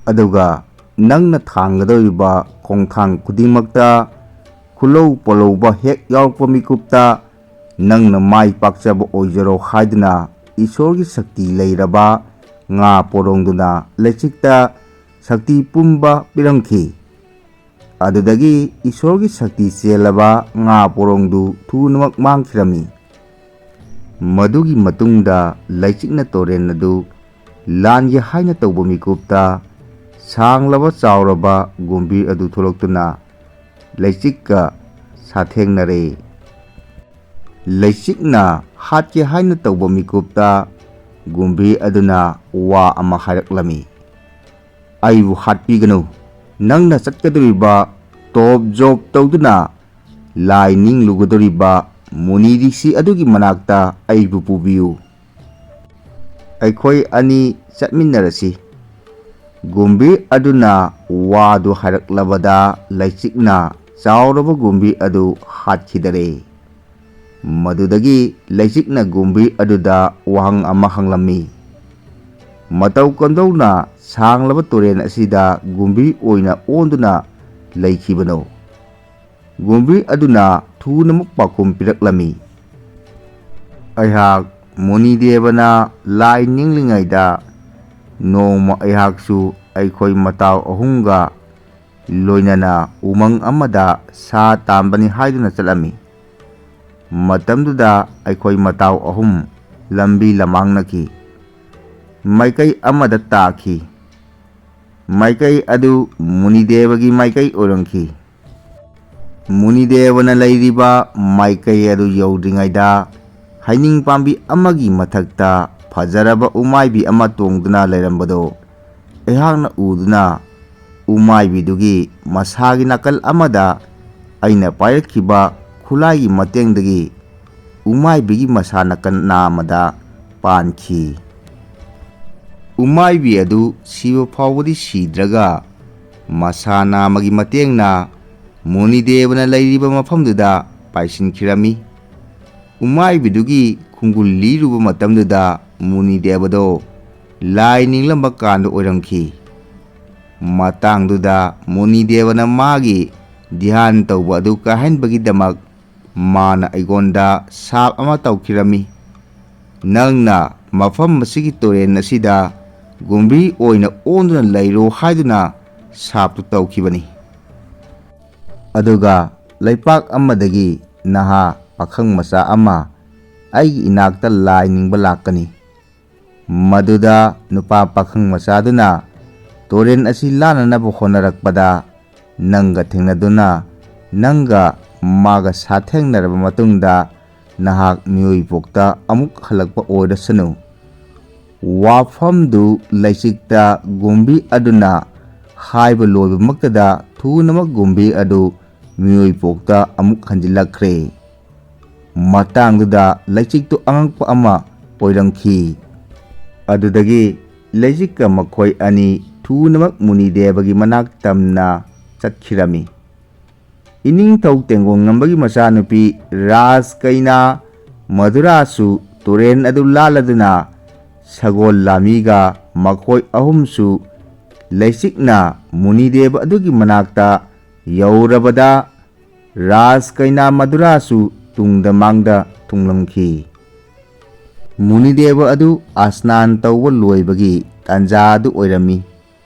ꯑꯗꯨꯒ ꯅꯪꯅ ꯊꯥꯡꯒꯗꯧꯔꯤꯕ ꯈꯣꯡꯊꯥꯡ ꯈꯨꯗꯤꯡꯃꯛꯇ ꯈꯨꯜꯂꯧ ꯄꯣꯜꯂꯧꯕ ꯍꯦꯛ ꯌꯥꯎꯔꯛꯄ ꯃꯤꯀꯨꯞꯇ ꯅꯪꯅ ꯃꯥꯏ ꯄꯥꯛꯆꯕ ꯑꯣꯏꯖꯔꯣ" ꯍꯥꯏꯗꯨꯅ ꯏꯁꯣꯔꯒꯤ ꯁꯛꯇꯤ ꯂꯩꯔꯕ ꯉꯥ ꯄꯣꯔꯣꯡꯗꯨꯅ ꯂꯩꯆꯤꯛꯇ ꯁꯛꯇꯤ ꯄꯨꯝꯕ ꯄꯤꯔꯝꯈꯤ꯫ ꯑꯗꯨꯗꯒꯤ ꯏꯁꯣꯔꯒꯤ ꯁꯛꯇꯤ ꯆꯦꯜꯂꯕ ꯉꯥ ꯄꯣꯔꯣꯡꯗꯨ ꯊꯨꯅꯃꯛ ꯃꯥꯡꯈꯤꯔꯝꯃꯤ꯫ ꯃꯗꯨꯒꯤ ꯃꯇꯨꯡꯗ ꯂꯩꯆꯤꯛꯅ ꯇꯨꯔꯦꯜ ꯑꯗꯨ ꯂꯥꯟꯒꯦ ꯍꯥꯏꯅ ꯇꯧꯕ ꯃꯤꯀꯨꯞꯇ ꯁꯥꯡꯂꯕ ꯆꯥꯎꯔꯕ ꯒꯨꯝꯚꯤꯔ ꯑꯗꯨ ꯊꯣꯛꯂꯛꯇꯨꯅ ꯂꯩꯆꯤꯛꯀ ꯁꯥꯊꯦꯡꯅꯔꯦ꯫ ꯂꯩꯆꯤꯛꯅ ꯍꯥꯠꯀꯦ ꯍꯥꯏꯅ ꯇꯧꯕ ꯃꯤꯀꯨꯞꯇ ꯒꯨꯝꯚꯤꯔ ꯑꯗꯨꯅ ꯋꯥ ꯑꯃ ꯍꯥꯏꯔꯛꯂꯝꯃꯤ, "ꯑꯩꯕꯨ ꯍꯥꯠꯄꯤꯒꯅꯨ꯫ ꯅꯪꯅ ꯆꯠꯀꯗꯧꯔꯤꯕ ꯇꯣꯞ ꯖꯣꯞ ꯇꯧꯗꯨꯅ ꯂꯥꯏ ꯅꯤꯡꯂꯨꯒꯗꯧꯔꯤꯕ ꯃꯨꯅꯤ ꯔꯤꯁꯤ ꯑꯗꯨꯒꯤ ꯃꯅꯥꯛꯇ ꯑꯩꯕꯨ ꯄꯨꯕꯤꯌꯨ꯫ ꯑꯩꯈꯣꯏ ꯑꯅꯤ ꯆꯠꯃꯤꯟꯅꯔꯁꯤ"꯫ ꯒꯨꯝꯚꯤꯔ ꯑꯗꯨꯅ ꯋꯥꯗꯨ ꯍꯥꯏꯔꯛꯂꯕꯗ ꯂꯩꯆꯤꯛꯅ ꯆꯥꯎꯔꯕ ꯒꯨꯝꯚꯤꯔ ꯑꯗꯨ ꯍꯥꯠꯈꯤꯗꯔꯦ꯫ ꯃꯗꯨꯗꯒꯤ ꯂꯩꯆꯤꯛꯅ ꯒꯨꯝꯚꯤꯔ ꯑꯗꯨꯗ ꯋꯥꯍꯪ ꯑꯃ ꯍꯪꯂꯝꯃꯤ, "ꯃꯇꯧ ꯀꯝꯗꯧꯅ ꯁꯥꯡꯂꯕ ꯇꯨꯔꯦꯜ ꯑꯁꯤꯗ ꯒꯨꯝꯚꯤꯔ ꯑꯣꯏꯅ ꯑꯣꯟꯗꯨꯅ ꯂꯩꯈꯤꯕꯅꯣ?" ꯒꯨꯝꯕꯤ ꯑꯗꯨꯅ ꯊꯨꯅꯃꯛ ꯄꯥꯎꯈꯨꯝ ꯄꯤꯔꯛꯂꯝꯃꯤ꯫ ꯑꯩꯍꯥꯛ ꯃꯨꯅꯤꯗꯦꯕꯅ ꯂꯥꯏ ꯅꯤꯡꯂꯤꯉꯩꯗ ꯅꯣꯡꯃ ꯑꯩꯍꯥꯛꯁꯨ ꯑꯩꯈꯣꯏ ꯃꯇꯥꯎ ꯑꯍꯨꯝꯒ ꯂꯣꯏꯅꯅ ꯎꯃꯪ ꯑꯃꯗ ꯁꯥ ꯇꯥꯟꯕꯅꯤ ꯍꯥꯏꯗꯨꯅ ꯆꯠꯂꯝꯃꯤ꯫ ꯃꯇꯝꯗꯨꯗ ꯑꯩꯈꯣꯏ ꯃꯇꯥꯎ ꯑꯍꯨꯝ ꯂꯝꯕꯤ ꯂꯃꯥꯡꯅꯈꯤ꯫ ꯃꯥꯏꯀꯩ ꯑꯃꯗ ꯇꯥꯈꯤ꯫ ꯃꯥꯏꯀꯩ ꯑꯗꯨ ꯃꯨꯅꯤꯗꯦꯕꯒꯤ ꯃꯥꯏꯀꯩ ꯑꯣꯏꯔꯝꯈꯤ꯫ ꯃꯨꯅꯤꯗꯦꯕꯅ ꯂꯩꯔꯤꯕ ꯃꯥꯏꯀꯩ ꯑꯗꯨ ꯌꯧꯗ꯭ꯔꯤꯉꯩꯗ ꯍꯩꯅꯤꯡ ꯄꯥꯝꯕꯤ ꯑꯃꯒꯤ ꯃꯊꯛꯇ ꯐꯖꯔꯕ ꯎꯃꯥꯏꯕꯤ ꯑꯃ ꯇꯣꯡꯗꯨꯅ ꯂꯩꯔꯝꯕꯗꯨ ꯑꯩꯍꯥꯛꯅ ꯎꯗꯨꯅ ꯎꯃꯥꯏꯕꯤꯗꯨꯒꯤ ꯃꯁꯥꯒꯤ ꯅꯥꯀꯜ ꯑꯃꯗ ꯑꯩꯅ ꯄꯥꯏꯔꯛꯈꯤꯕ ꯈꯨꯠꯂꯥꯏꯒꯤ ꯃꯇꯦꯡꯗꯒꯤ ꯎꯃꯥꯏꯕꯤꯒꯤ ꯃꯁꯥ ꯅꯥꯀꯟ ꯅꯥꯝꯃꯗ ꯄꯥꯟꯈꯤ꯫ ꯎꯃꯥꯏꯕꯤ ꯑꯗꯨ ꯁꯤꯕ ꯐꯥꯎꯕꯗꯤ ꯁꯤꯗ꯭ꯔꯒ ꯃꯁꯥ ꯅꯥꯝꯃꯒꯤ ꯃꯇꯦꯡꯅ ꯃꯨꯅꯤꯗꯦꯕꯅ ꯂꯩꯔꯤꯕ ꯃꯐꯝꯗꯨꯗ ꯄꯥꯏꯁꯤꯟꯈꯤꯔꯝꯃꯤ꯫ ꯎꯃꯥꯏꯕꯤꯗꯨꯒꯤ ꯈꯣꯡꯒꯨꯜ ꯂꯤꯔꯨꯕ ꯃꯇꯝꯗꯨꯗ ꯃꯨꯅꯤꯗꯦꯕꯗꯣ ꯂꯥꯏ ꯅꯤꯡꯂꯝꯕ ꯀꯥꯟꯗ ꯑꯣꯏꯔꯝꯈꯤ꯫ ꯃꯇꯥꯡꯗꯨꯗ ꯃꯨꯅꯤꯗꯦꯕꯅ ꯃꯥꯒꯤ ꯙ꯭ꯌꯥꯟ ꯇꯧꯕ ꯑꯗꯨ ꯀꯥꯏꯍꯟꯕꯒꯤꯗꯃꯛ ꯃꯥꯅ ꯑꯩꯉꯣꯟꯗ ꯁꯥꯞ ꯑꯃ ꯇꯧꯈꯤꯔꯝꯃꯤ꯫ "ꯅꯪꯅ ꯃꯐꯝ ꯑꯁꯤꯒꯤ ꯇꯨꯔꯦꯜ ꯑꯁꯤꯗ ꯒꯨꯝꯕꯤ ꯑꯣꯏꯅ ꯑꯣꯟꯗꯨꯅ ꯂꯩꯔꯣ" ꯍꯥꯏꯗꯨꯅ ꯁꯥꯞꯇꯨ ꯇꯧꯈꯤꯕꯅꯤ꯫ ꯑꯗꯨꯒ ꯂꯩꯄꯥꯛ ꯑꯃꯗꯒꯤ ꯅꯍꯥ ꯄꯥꯈꯪ ꯃꯆꯥ ꯑꯃ ꯑꯩꯒꯤ ꯏꯅꯥꯛꯇ ꯂꯥꯏ ꯅꯤꯡꯕ ꯂꯥꯛꯀꯅꯤ꯫ ꯃꯗꯨꯗ ꯅꯨꯄꯥ ꯄꯥꯈꯪ ꯃꯆꯥꯗꯨꯅ ꯇꯨꯔꯦꯜ ꯑꯁꯤ ꯂꯥꯟꯅꯅꯕ ꯍꯣꯠꯅꯔꯛꯄꯗ ꯅꯪꯒ ꯊꯦꯡꯅꯗꯨꯅ ꯅꯪꯒ ꯃꯥꯒ ꯁꯥꯊꯦꯡꯅꯔꯕ ꯃꯇꯨꯡꯗ ꯅꯍꯥꯛ ꯃꯤꯑꯣꯏꯄꯣꯛꯇ ꯑꯃꯨꯛ ꯍꯜꯂꯛꯄ ꯑꯣꯏꯔꯁꯅꯨ꯫ ꯋꯥꯐꯝꯗꯨ ꯂꯩꯆꯤꯛꯇ ꯒꯨꯝꯕꯤ ꯑꯗꯨꯅ ꯍꯥꯏꯕ ꯂꯣꯏꯕꯃꯛꯇꯗ ꯊꯨꯅꯃꯛ ꯒꯨꯝꯕꯤ ꯑꯗꯨ ꯃꯤꯑꯣꯏꯄꯣꯛꯇ ꯑꯃꯨꯛ ꯍꯟꯖꯤꯜꯂꯛꯈ꯭ꯔꯦ꯫ ꯃꯇꯥꯡꯗꯨꯗ ꯂꯩꯆꯤꯛꯇꯨ ꯑꯉꯛꯄ ꯑꯃ ꯑꯣꯏꯔꯝꯈꯤ꯫ ꯑꯗꯨꯗꯒꯤ ꯂꯩꯆꯤꯛꯀ ꯃꯈꯣꯏ ꯑꯅꯤ ꯊꯨꯅꯃꯛ ꯃꯨꯅꯤꯗꯦꯕꯒꯤ ꯃꯅꯥꯛ ꯇꯝꯅ ꯆꯠꯈꯤꯔꯝꯃꯤ꯫ ꯏꯅꯤꯡꯊꯧ ꯇꯦꯡꯒꯣꯡꯉꯝꯕꯒꯤ ꯃꯆꯥꯅꯨꯄꯤ ꯔꯥꯖ ꯀꯩꯅꯥ ꯃꯗꯨꯔꯥꯁꯨ ꯇꯨꯔꯦꯜ ꯑꯗꯨ ꯂꯥꯜꯂꯗꯨꯅ ꯁꯒꯣꯜ ꯂꯥꯃꯤꯒ ꯃꯈꯣꯏ ꯑꯍꯨꯝꯁꯨ ꯂꯩꯆꯤꯛꯅ ꯃꯨꯅꯤꯗꯦꯕ ꯑꯗꯨꯒꯤ ꯃꯅꯥꯛꯇ ꯌꯧꯔꯕꯗ ꯔꯥꯖ ꯀꯩꯅꯥ ꯃꯗꯨꯔꯥꯁꯨ ꯇꯨꯡꯗ ꯃꯥꯡꯗ ꯊꯨꯡꯂꯝꯈꯤ꯫ ꯃꯨꯅꯤꯗꯦꯕ ꯑꯗꯨ ꯑꯁꯅꯥꯟ ꯇꯧꯕ ꯂꯣꯏꯕꯒꯤ ꯇꯥꯟꯖꯥ ꯑꯗꯨ ꯑꯣꯏꯔꯝꯃꯤ꯫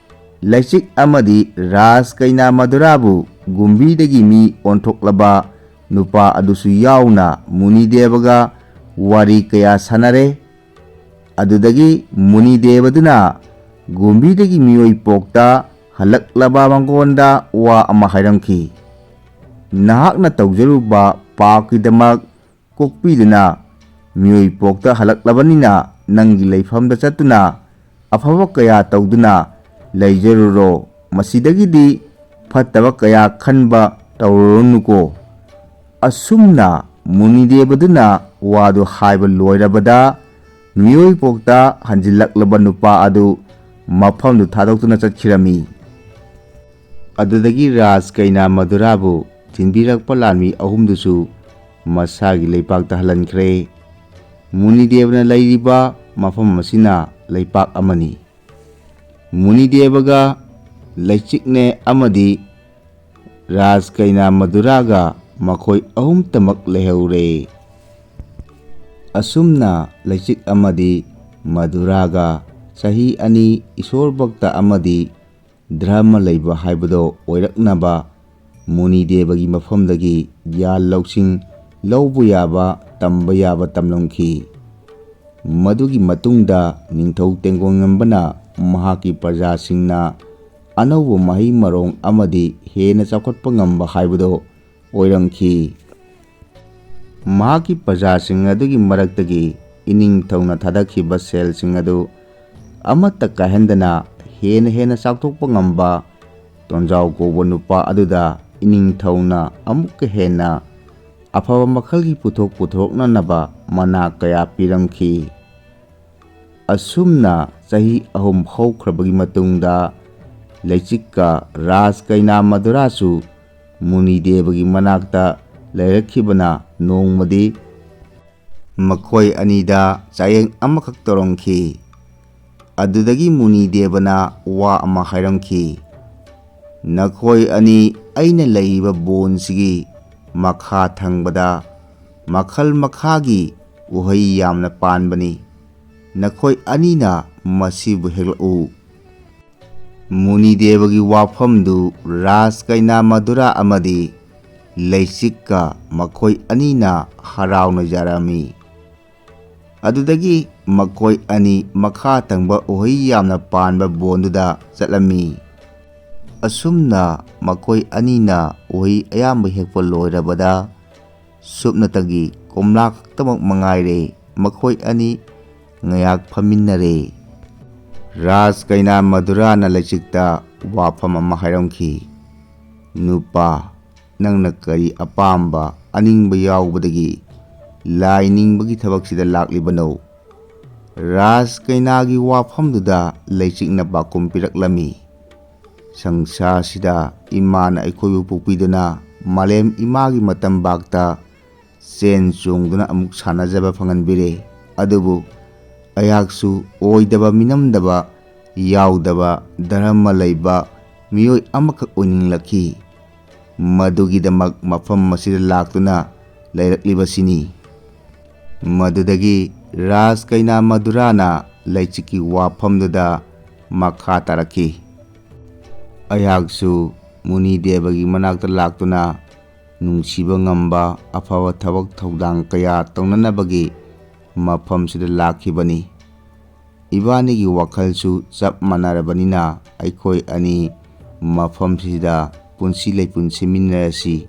ꯂꯩꯆꯤꯛ ꯑꯃꯗꯤ ꯔꯥꯖ ꯀꯩꯅꯥ ꯃꯗꯨꯔꯥꯕꯨ ꯒꯨꯝꯕꯤꯗꯒꯤ ꯃꯤ ꯑꯣꯟꯊꯣꯛꯂꯕ ꯅꯨꯄꯥ ꯑꯗꯨꯁꯨ ꯌꯥꯎꯅ ꯃꯨꯅꯤꯗꯦꯕꯒ ꯋꯥꯔꯤ ꯀꯌꯥ ꯁꯥꯟꯅꯔꯦ꯫ ꯑꯗꯨꯗꯒꯤ ꯃꯨꯅꯤꯗꯦꯕꯗꯨꯅ ꯒꯨꯝꯕꯤꯗꯒꯤ ꯃꯤꯑꯣꯏ ꯄꯣꯛꯇ ꯍꯜꯂꯛꯂꯕ ꯃꯉꯣꯟꯗ ꯋꯥ ꯑꯃ ꯍꯥꯏꯔꯝꯈꯤ, "ꯅꯍꯥꯛꯅ ꯇꯧꯖꯔꯨꯕ ꯄꯥꯞꯀꯤꯗꯃꯛ ꯀꯣꯛꯄꯤꯗꯨꯅ ꯃꯤꯑꯣꯏ ꯄꯣꯛꯇ ꯍꯜꯂꯛꯂꯕꯅꯤꯅ ꯅꯪꯒꯤ ꯂꯩꯐꯝꯗ ꯆꯠꯇꯨꯅ ꯑꯐꯕ ꯀꯌꯥ ꯇꯧꯗꯨꯅ ꯂꯩꯖꯔꯨꯔꯣ꯫ ꯃꯁꯤꯗꯒꯤꯗꯤ ꯐꯠꯇꯕ ꯀꯌꯥ ꯈꯟꯕ ꯇꯧꯔꯨꯔꯅꯨꯀꯣ꯫" ꯑꯁꯨꯝꯅ ꯃꯨꯅꯤꯗꯦꯕꯗꯨꯅ ꯋꯥꯗꯨ ꯍꯥꯏꯕ ꯂꯣꯏꯔꯕꯗ ꯃꯤꯑꯣꯏ ꯄꯣꯛꯇ ꯍꯟꯖꯤꯜꯂꯛꯂꯕ ꯅꯨꯄꯥ ꯑꯗꯨ ꯃꯐꯝꯗꯨ ꯊꯥꯗꯣꯛꯇꯨꯅ ꯆꯠꯈꯤꯔꯝꯃꯤ꯫ ꯑꯗꯨꯗꯒꯤ ꯔꯥꯖ ꯀꯩꯅꯥ ꯃꯗꯨꯔꯥꯕꯨ ꯊꯤꯟꯕꯤꯔꯛꯄ ꯂꯥꯟꯃꯤ ꯑꯍꯨꯝꯗꯨꯁꯨ ꯃꯁꯥꯒꯤ ꯂꯩꯄꯥꯛꯇ ꯍꯜꯍꯟꯈ꯭ꯔꯦ꯫ ꯃꯨꯅꯤꯗꯦꯕꯅ ꯂꯩꯔꯤꯕ ꯃꯐꯝ ꯑꯁꯤꯅ ꯂꯩꯄꯥꯛ ꯑꯃꯅꯤ꯫ ꯃꯨꯅꯤꯗꯦꯕꯒ ꯂꯩꯆꯤꯛꯅꯦ ꯑꯃꯗꯤ ꯔꯥꯖ ꯀꯩꯅꯥ ꯃꯗꯨꯔꯥꯒ ꯃꯈꯣꯏ ꯑꯍꯨꯝꯇꯃꯛ ꯂꯩꯍꯧꯔꯦ꯫ ꯑꯁꯨꯝꯅ ꯂꯩꯆꯤꯛ ꯑꯃꯗꯤ ꯃꯗꯨꯔꯥꯒ ꯆꯍꯤ ꯑꯅꯤ ꯏꯁꯣꯔ ꯚꯛꯇ ꯑꯃꯗꯤ ꯙꯔꯃ ꯂꯩꯕ ꯍꯥꯏꯕꯗꯣ ꯑꯣꯏꯔꯛꯅꯕ ꯃꯨꯅꯤꯗꯦꯕꯒꯤ ꯃꯐꯝꯗꯒꯤ ꯒ꯭ꯌꯥꯟ ꯂꯧꯁꯤꯡ ꯂꯧꯕ ꯌꯥꯕ, ꯇꯝꯕ ꯌꯥꯕ ꯇꯝꯂꯝꯈꯤ꯫ ꯃꯗꯨꯒꯤ ꯃꯇꯨꯡꯗ ꯅꯤꯡꯊꯧ ꯇꯦꯡꯒꯣꯡꯉꯝꯕꯅ ꯃꯍꯥꯛꯀꯤ ꯄ꯭ꯔꯖꯥꯁꯤꯡꯅ ꯑꯅꯧꯕ ꯃꯍꯩ ꯃꯔꯣꯡ ꯑꯃꯗꯤ ꯍꯦꯟꯅ ꯆꯥꯎꯈꯠꯄ ꯉꯝꯕ ꯍꯥꯏꯕꯗꯨ ꯑꯣꯏꯔꯝꯈꯤ꯫ ꯃꯍꯥꯛꯀꯤ ꯄ꯭ꯔꯖꯥꯁꯤꯡ ꯑꯗꯨꯒꯤ ꯃꯔꯛꯇꯒꯤ ꯏꯅꯤꯡꯊꯧꯅ ꯊꯥꯗꯈꯤꯕ ꯁꯦꯜꯁꯤꯡ ꯑꯗꯨ ꯑꯃꯠꯇ ꯀꯥꯏꯍꯟꯗꯅ ꯍꯦꯟꯅ ꯍꯦꯟꯅ ꯆꯥꯎꯊꯣꯛꯄ ꯉꯝꯕ ꯇꯣꯟꯖꯥꯎ ꯀꯧꯕ ꯅꯨꯄꯥ ꯑꯗꯨꯗ ꯏꯅꯤꯡꯊꯧꯅ ꯑꯃꯨꯛꯀ ꯍꯦꯟꯅ ꯑꯐꯕ ꯃꯈꯜꯒꯤ ꯄꯣꯠꯊꯣꯛ ꯄꯨꯊꯣꯛꯅꯅꯕ ꯃꯅꯥ ꯀꯌꯥ ꯄꯤꯔꯝꯈꯤ꯫ ꯑꯁꯨꯝꯅ ꯆꯍꯤ ꯑꯍꯨꯝ ꯍꯧꯈ꯭ꯔꯕꯒꯤ ꯃꯇꯨꯡꯗ ꯂꯩꯆꯤꯛꯀ ꯔꯥꯖ ꯀꯩꯅꯥ ꯃꯗꯨꯔꯥꯁꯨ ꯃꯨꯅꯤꯗꯦꯕꯒꯤ ꯃꯅꯥꯛꯇ ꯂꯩꯔꯛꯈꯤꯕꯅ ꯅꯣꯡꯃꯗꯤ ꯃꯈꯣꯏ ꯑꯅꯤꯗ ꯆꯥꯌꯦꯡ ꯑꯃꯈꯛ ꯇꯧꯔꯝꯈꯤ꯫ ꯑꯗꯨꯗꯒꯤ ꯃꯨꯅꯤꯗꯦꯕꯅ ꯋꯥ ꯑꯃ ꯍꯥꯏꯔꯝꯈꯤ, "ꯅꯈꯣꯏ ꯑꯅꯤ ꯑꯩꯅ ꯂꯩꯔꯤꯕ ꯕꯣꯟꯁꯤꯒꯤ ꯃꯈꯥ ꯊꯪꯕꯗ ꯃꯈꯜ ꯃꯈꯥꯒꯤ ꯎꯍꯩ ꯌꯥꯝꯅ ꯄꯥꯟꯕꯅꯤ꯫ ꯅꯈꯣꯏ ꯑꯅꯤꯅ ꯃꯁꯤꯕꯨ ꯍꯦꯛꯂꯛꯎ꯫ ꯃꯨꯅꯤꯗꯦꯕꯒꯤ ꯋꯥꯐꯝꯗꯨ ꯔꯥꯖ ꯀꯩꯅꯥ ꯃꯗꯨꯔꯥ ꯑꯃꯗꯤ ꯂꯩꯆꯤꯛꯀ ꯃꯈꯣꯏ ꯑꯅꯤꯅ ꯍꯔꯥꯎꯅ ꯌꯥꯔꯝꯃꯤ꯫ ꯑꯗꯨꯗꯒꯤ ꯃꯈꯣꯏ ꯑꯅꯤ ꯃꯈꯥ ꯊꯪꯕ ꯎꯍꯩ ꯌꯥꯝꯅ ꯄꯥꯟꯕ ꯕꯣꯟꯗꯨꯗ ꯆꯠꯂꯝꯃꯤ꯫ ꯑꯁꯨꯝꯅ ꯃꯈꯣꯏ ꯑꯅꯤꯅ ꯎꯍꯩ ꯑꯌꯥꯝꯕ ꯍꯦꯛꯄ ꯂꯣꯏꯔꯕꯗ, ꯁꯨꯞꯅꯇꯒꯤ ꯀꯣꯝꯂꯥ ꯈꯛꯇꯃꯛ ꯃꯉꯥꯏꯔꯦ꯫ ꯃꯈꯣꯏ ꯑꯅꯤ ꯉꯥꯏꯍꯥꯛ ꯐꯝꯃꯤꯟꯅꯔꯦ꯫ ꯔꯥꯖ ꯀꯩꯅꯥ ꯃꯗꯨꯔꯥꯅ ꯂꯩꯆꯤꯛꯇ ꯋꯥꯐꯝ ꯑꯃ ꯍꯥꯏꯔꯝꯈꯤ, "ꯅꯨꯄꯥ, ꯅꯪꯅ ꯀꯔꯤ ꯑꯄꯥꯝꯕ ꯑꯅꯤꯡꯕ ꯌꯥꯎꯕꯗꯒꯤ ꯂꯥꯏ ꯅꯤꯡꯕꯒꯤ ꯊꯕꯛꯁꯤꯗ ꯂꯥꯛꯂꯤꯕꯅꯣ?" ꯔꯥꯖ ꯀꯩꯅꯥꯒꯤ ꯋꯥꯐꯝꯗꯨꯗ ꯂꯩꯆꯤꯛꯅ ꯄꯥꯎꯈꯨꯝ ꯄꯤꯔꯛꯂꯝꯃꯤ, "ꯁꯪꯁꯥꯔꯁꯤꯗ ꯏꯃꯥꯅ ꯑꯩꯈꯣꯏꯕꯨ ꯄꯣꯛꯄꯤꯗꯨꯅ ꯃꯥꯂꯦꯝ ꯏꯃꯥꯒꯤ ꯃꯇꯝꯕꯥꯛꯇ ꯆꯦꯟ ꯆꯣꯡꯗꯨꯅ ꯑꯃꯨꯛ ꯁꯥꯟꯅꯖꯕ ꯐꯪꯍꯟꯕꯤꯔꯦ꯫ ꯑꯗꯨꯕꯨ ꯑꯩꯍꯥꯛꯁꯨ ꯑꯣꯏꯗꯕ ꯃꯤꯅꯝꯗꯕ, ꯌꯥꯎꯗꯕ ꯙꯔꯃ ꯂꯩꯕ ꯃꯤꯑꯣꯏ ꯑꯃꯈꯛ ꯑꯣꯏꯅꯤꯡꯂꯛꯈꯤ꯫ ꯃꯗꯨꯒꯤꯗꯃꯛ ꯃꯐꯝ ꯑꯁꯤꯗ ꯂꯥꯛꯇꯨꯅ ꯂꯩꯔꯛꯂꯤꯕꯁꯤꯅꯤ꯫" ꯃꯗꯨꯗꯒꯤ ꯔꯥꯖ ꯀꯩꯅꯥ ꯃꯗꯨꯔꯥꯅ ꯂꯩꯆꯤꯛꯀꯤ ꯋꯥꯐꯝꯗꯨꯗ ꯃꯈꯥ ꯇꯥꯔꯛꯈꯤ, "ꯑꯩꯍꯥꯛꯁꯨ ꯃꯨꯅꯤ ꯗꯦꯕꯒꯤ ꯃꯅꯥꯛꯇ ꯂꯥꯛꯇꯨꯅ ꯅꯨꯡꯁꯤꯕ ꯉꯝꯕ ꯑꯐꯕ ꯊꯕꯛ ꯊꯧꯗꯥꯡ ꯀꯌꯥ ꯇꯧꯅꯅꯕꯒꯤ ꯃꯐꯝꯁꯤꯗ ꯂꯥꯛꯈꯤꯕꯅꯤ꯫ ꯏꯕꯥꯅꯤꯒꯤ ꯋꯥꯈꯜꯁꯨ ꯆꯞ ꯃꯥꯟꯅꯔꯕꯅꯤꯅ ꯑꯩꯈꯣꯏ ꯑꯅꯤ ꯃꯐꯝꯁꯤꯗ ꯄꯨꯟꯁꯤ ꯂꯩꯄꯨꯟ ꯁꯦꯝꯃꯤꯟꯅꯔꯁꯤ꯫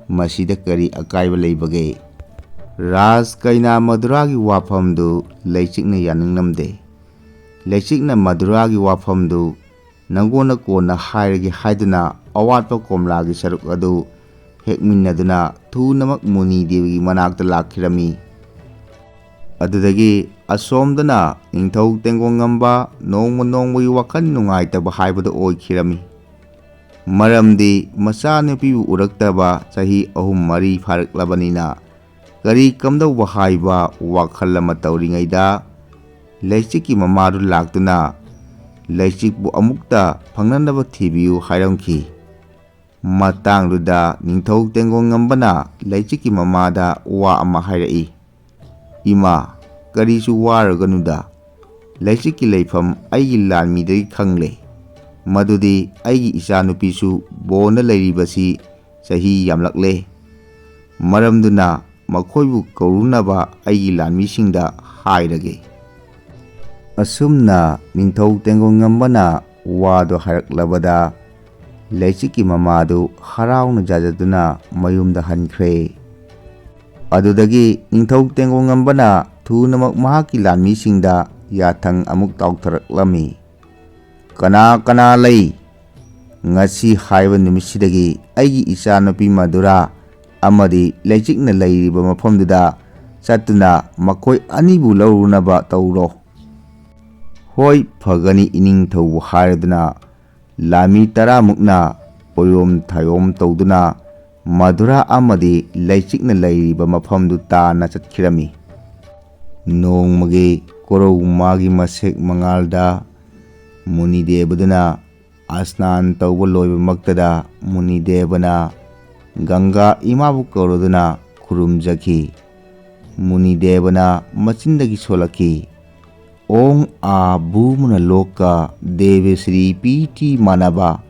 ꯃꯁꯤꯗ ꯀꯔꯤ ꯑꯀꯥꯏꯕ ꯂꯩꯕꯒꯦ?" ꯔꯥꯖ ꯀꯩꯅꯥ ꯃꯗꯨꯔꯥꯒꯤ ꯋꯥꯐꯝꯗꯨ ꯂꯩꯆꯤꯛꯅ ꯌꯥꯅꯤꯡꯂꯝꯗꯦ꯫ ꯂꯩꯆꯤꯛꯅ ꯃꯗꯨꯔꯥꯒꯤ ꯋꯥꯐꯝꯗꯨ ꯅꯪꯉꯣꯟꯗ ꯀꯣꯟꯅ ꯍꯥꯏꯔꯒꯦ ꯍꯥꯏꯗꯨꯅ ꯑꯋꯥꯠꯄ ꯀꯣꯝꯂꯥꯒꯤ ꯁꯔꯨꯛ ꯑꯗꯨ ꯍꯦꯛꯃꯤꯟꯅꯗꯨꯅ ꯊꯨꯅꯃꯛ ꯃꯨꯅꯤ ꯗꯦꯕꯒꯤ ꯃꯅꯥꯛꯇ ꯂꯥꯛꯈꯤꯔꯝꯃꯤ꯫ ꯑꯗꯨꯗꯒꯤ ꯑꯁꯣꯝꯗꯅ ꯅꯤꯡꯊꯧ ꯇꯦꯡꯒꯣꯡꯉꯝꯕ ꯅꯣꯡꯃ ꯅꯣꯡꯃꯒꯤ ꯋꯥꯈꯜ ꯅꯨꯡꯉꯥꯏꯇꯕ ꯍꯥꯏꯕꯗꯨ ꯑꯣꯏꯈꯤꯔꯝꯃꯤ꯫ ꯃꯔꯝꯗꯤ ꯃꯆꯥꯅꯨꯄꯤꯕꯨ ꯎꯔꯛꯇꯕ ꯆꯍꯤ ꯑꯍꯨꯝ ꯃꯔꯤ ꯐꯥꯔꯛꯂꯕꯅꯤꯅ ꯀꯔꯤ ꯀꯝꯗꯧꯕ ꯍꯥꯏꯕ ꯋꯥꯈꯜ ꯑꯃ ꯇꯧꯔꯤꯉꯩꯗ ꯂꯩꯆꯤꯛꯀꯤ ꯃꯃꯥꯗꯨ ꯂꯥꯛꯇꯨꯅ ꯂꯩꯆꯤꯛꯄꯨ ꯑꯃꯨꯛꯇ ꯐꯪꯅꯅꯕ ꯊꯤꯕꯤꯌꯨ ꯍꯥꯏꯔꯝꯈꯤ꯫ ꯃꯇꯥꯡꯗꯨꯗ ꯅꯤꯡꯊꯧ ꯇꯦꯡꯒꯣꯡꯉꯝꯕꯅ ꯂꯩꯆꯤꯛꯀꯤ ꯃꯃꯥꯗ ꯋꯥ ꯑꯃ ꯍꯥꯏꯔꯛꯏ, "ꯏꯃꯥ, ꯀꯔꯤꯁꯨ ꯋꯥꯔꯒꯅꯨꯗ꯫ ꯂꯩꯆꯤꯛꯀꯤ ꯂꯩꯐꯝ ꯑꯩꯒꯤ ꯂꯥꯟꯃꯤꯗꯒꯤ ꯈꯪꯂꯦ꯫ ꯃꯗꯨꯗꯤ ꯑꯩꯒꯤ ꯏꯆꯥꯅꯨꯄꯤꯁꯨ ꯕꯣꯟꯗ ꯂꯩꯔꯤꯕꯁꯤ ꯆꯍꯤ ꯌꯥꯝꯂꯛꯂꯦ꯫ ꯃꯔꯝꯗꯨꯅ ꯃꯈꯣꯏꯕꯨ ꯀꯧꯔꯨꯅꯕ ꯑꯩꯒꯤ ꯂꯥꯟꯃꯤꯁꯤꯡꯗ ꯍꯥꯏꯔꯒꯦ꯫" ꯑꯁꯨꯝꯅ ꯅꯤꯡꯊꯧ ꯇꯦꯡꯒꯣꯡꯉꯝꯕꯅ ꯋꯥꯗꯨ ꯍꯥꯏꯔꯛꯂꯕꯗ, ꯂꯩꯆꯤꯛꯀꯤ ꯃꯃꯥꯗꯨ ꯍꯔꯥꯎꯅ ꯌꯥꯖꯗꯨꯅ ꯃꯌꯨꯝꯗ ꯍꯟꯈ꯭ꯔꯦ꯫ ꯑꯗꯨꯗꯒꯤ ꯅꯤꯡꯊꯧ ꯇꯦꯡꯒꯣꯡꯉꯝꯕꯅ ꯊꯨꯅꯃꯛ ꯃꯍꯥꯛꯀꯤ ꯂꯥꯟꯃꯤꯁꯤꯡꯗ ꯌꯥꯊꯪ ꯑꯃꯨꯛ ꯇꯥꯎꯊꯔꯛꯂꯝꯃꯤ꯫ "ꯀꯅꯥ ꯀꯅꯥ ꯂꯩ? ꯉꯁꯤ ꯍꯥꯏꯕ ꯅꯨꯃꯤꯠꯁꯤꯗꯒꯤ ꯑꯩꯒꯤ ꯏꯆꯥꯅꯨꯄꯤ ꯃꯗꯨꯔꯥ ꯑꯃꯗꯤ ꯂꯩꯆꯤꯛꯅ ꯂꯩꯔꯤꯕ ꯃꯐꯝꯗꯨꯗ ꯆꯠꯇꯨꯅ ꯃꯈꯣꯏ ꯑꯅꯤꯕꯨ ꯂꯧꯔꯨꯅꯕ ꯇꯧꯔꯣ꯫" "ꯍꯣꯏ, ꯐꯒꯅꯤ ꯏꯅꯤꯡꯊꯧꯕꯨ" ꯍꯥꯏꯔꯗꯨꯅ ꯂꯥꯟꯃꯤ ꯇꯔꯥꯃꯨꯛꯅ ꯑꯣꯏꯌꯣꯝ ꯊꯥꯌꯣꯝ ꯇꯧꯗꯨꯅ ꯃꯗꯨꯔꯥ ꯑꯃꯗꯤ ꯂꯩꯆꯤꯛꯅ ꯂꯩꯔꯤꯕ ꯃꯐꯝꯗꯨ ꯇꯥꯟꯅ ꯆꯠꯈꯤꯔꯝꯃꯤ꯫ ꯅꯣꯡꯃꯒꯤ ꯀꯣꯔꯧ ꯃꯥꯒꯤ ꯃꯁꯦꯛ ꯃꯉꯥꯜꯗ ꯃꯨꯅꯤꯗꯦꯕꯗꯨꯅ ꯑꯁꯅꯥꯟ ꯇꯧꯕ ꯂꯣꯏꯕꯃꯛꯇꯗ ꯃꯨꯅꯤꯗꯦꯕꯅ ꯒꯪꯒꯥ ꯏꯃꯥꯕꯨ ꯀꯧꯔꯗꯨꯅ ꯈꯨꯔꯨꯝꯖꯈꯤ꯫ ꯃꯨꯅꯤꯗꯦꯕꯅ ꯃꯆꯤꯟꯗꯒꯤ ꯁꯣꯜꯂꯛꯈꯤ, "ꯑꯣꯡ ꯑꯥ ꯕꯨꯃꯅ ꯂꯣꯛꯀ ꯗꯦꯕꯦꯁ꯭ꯔꯤ ꯄꯤꯇꯤ ꯃꯥꯟꯅꯕ꯫"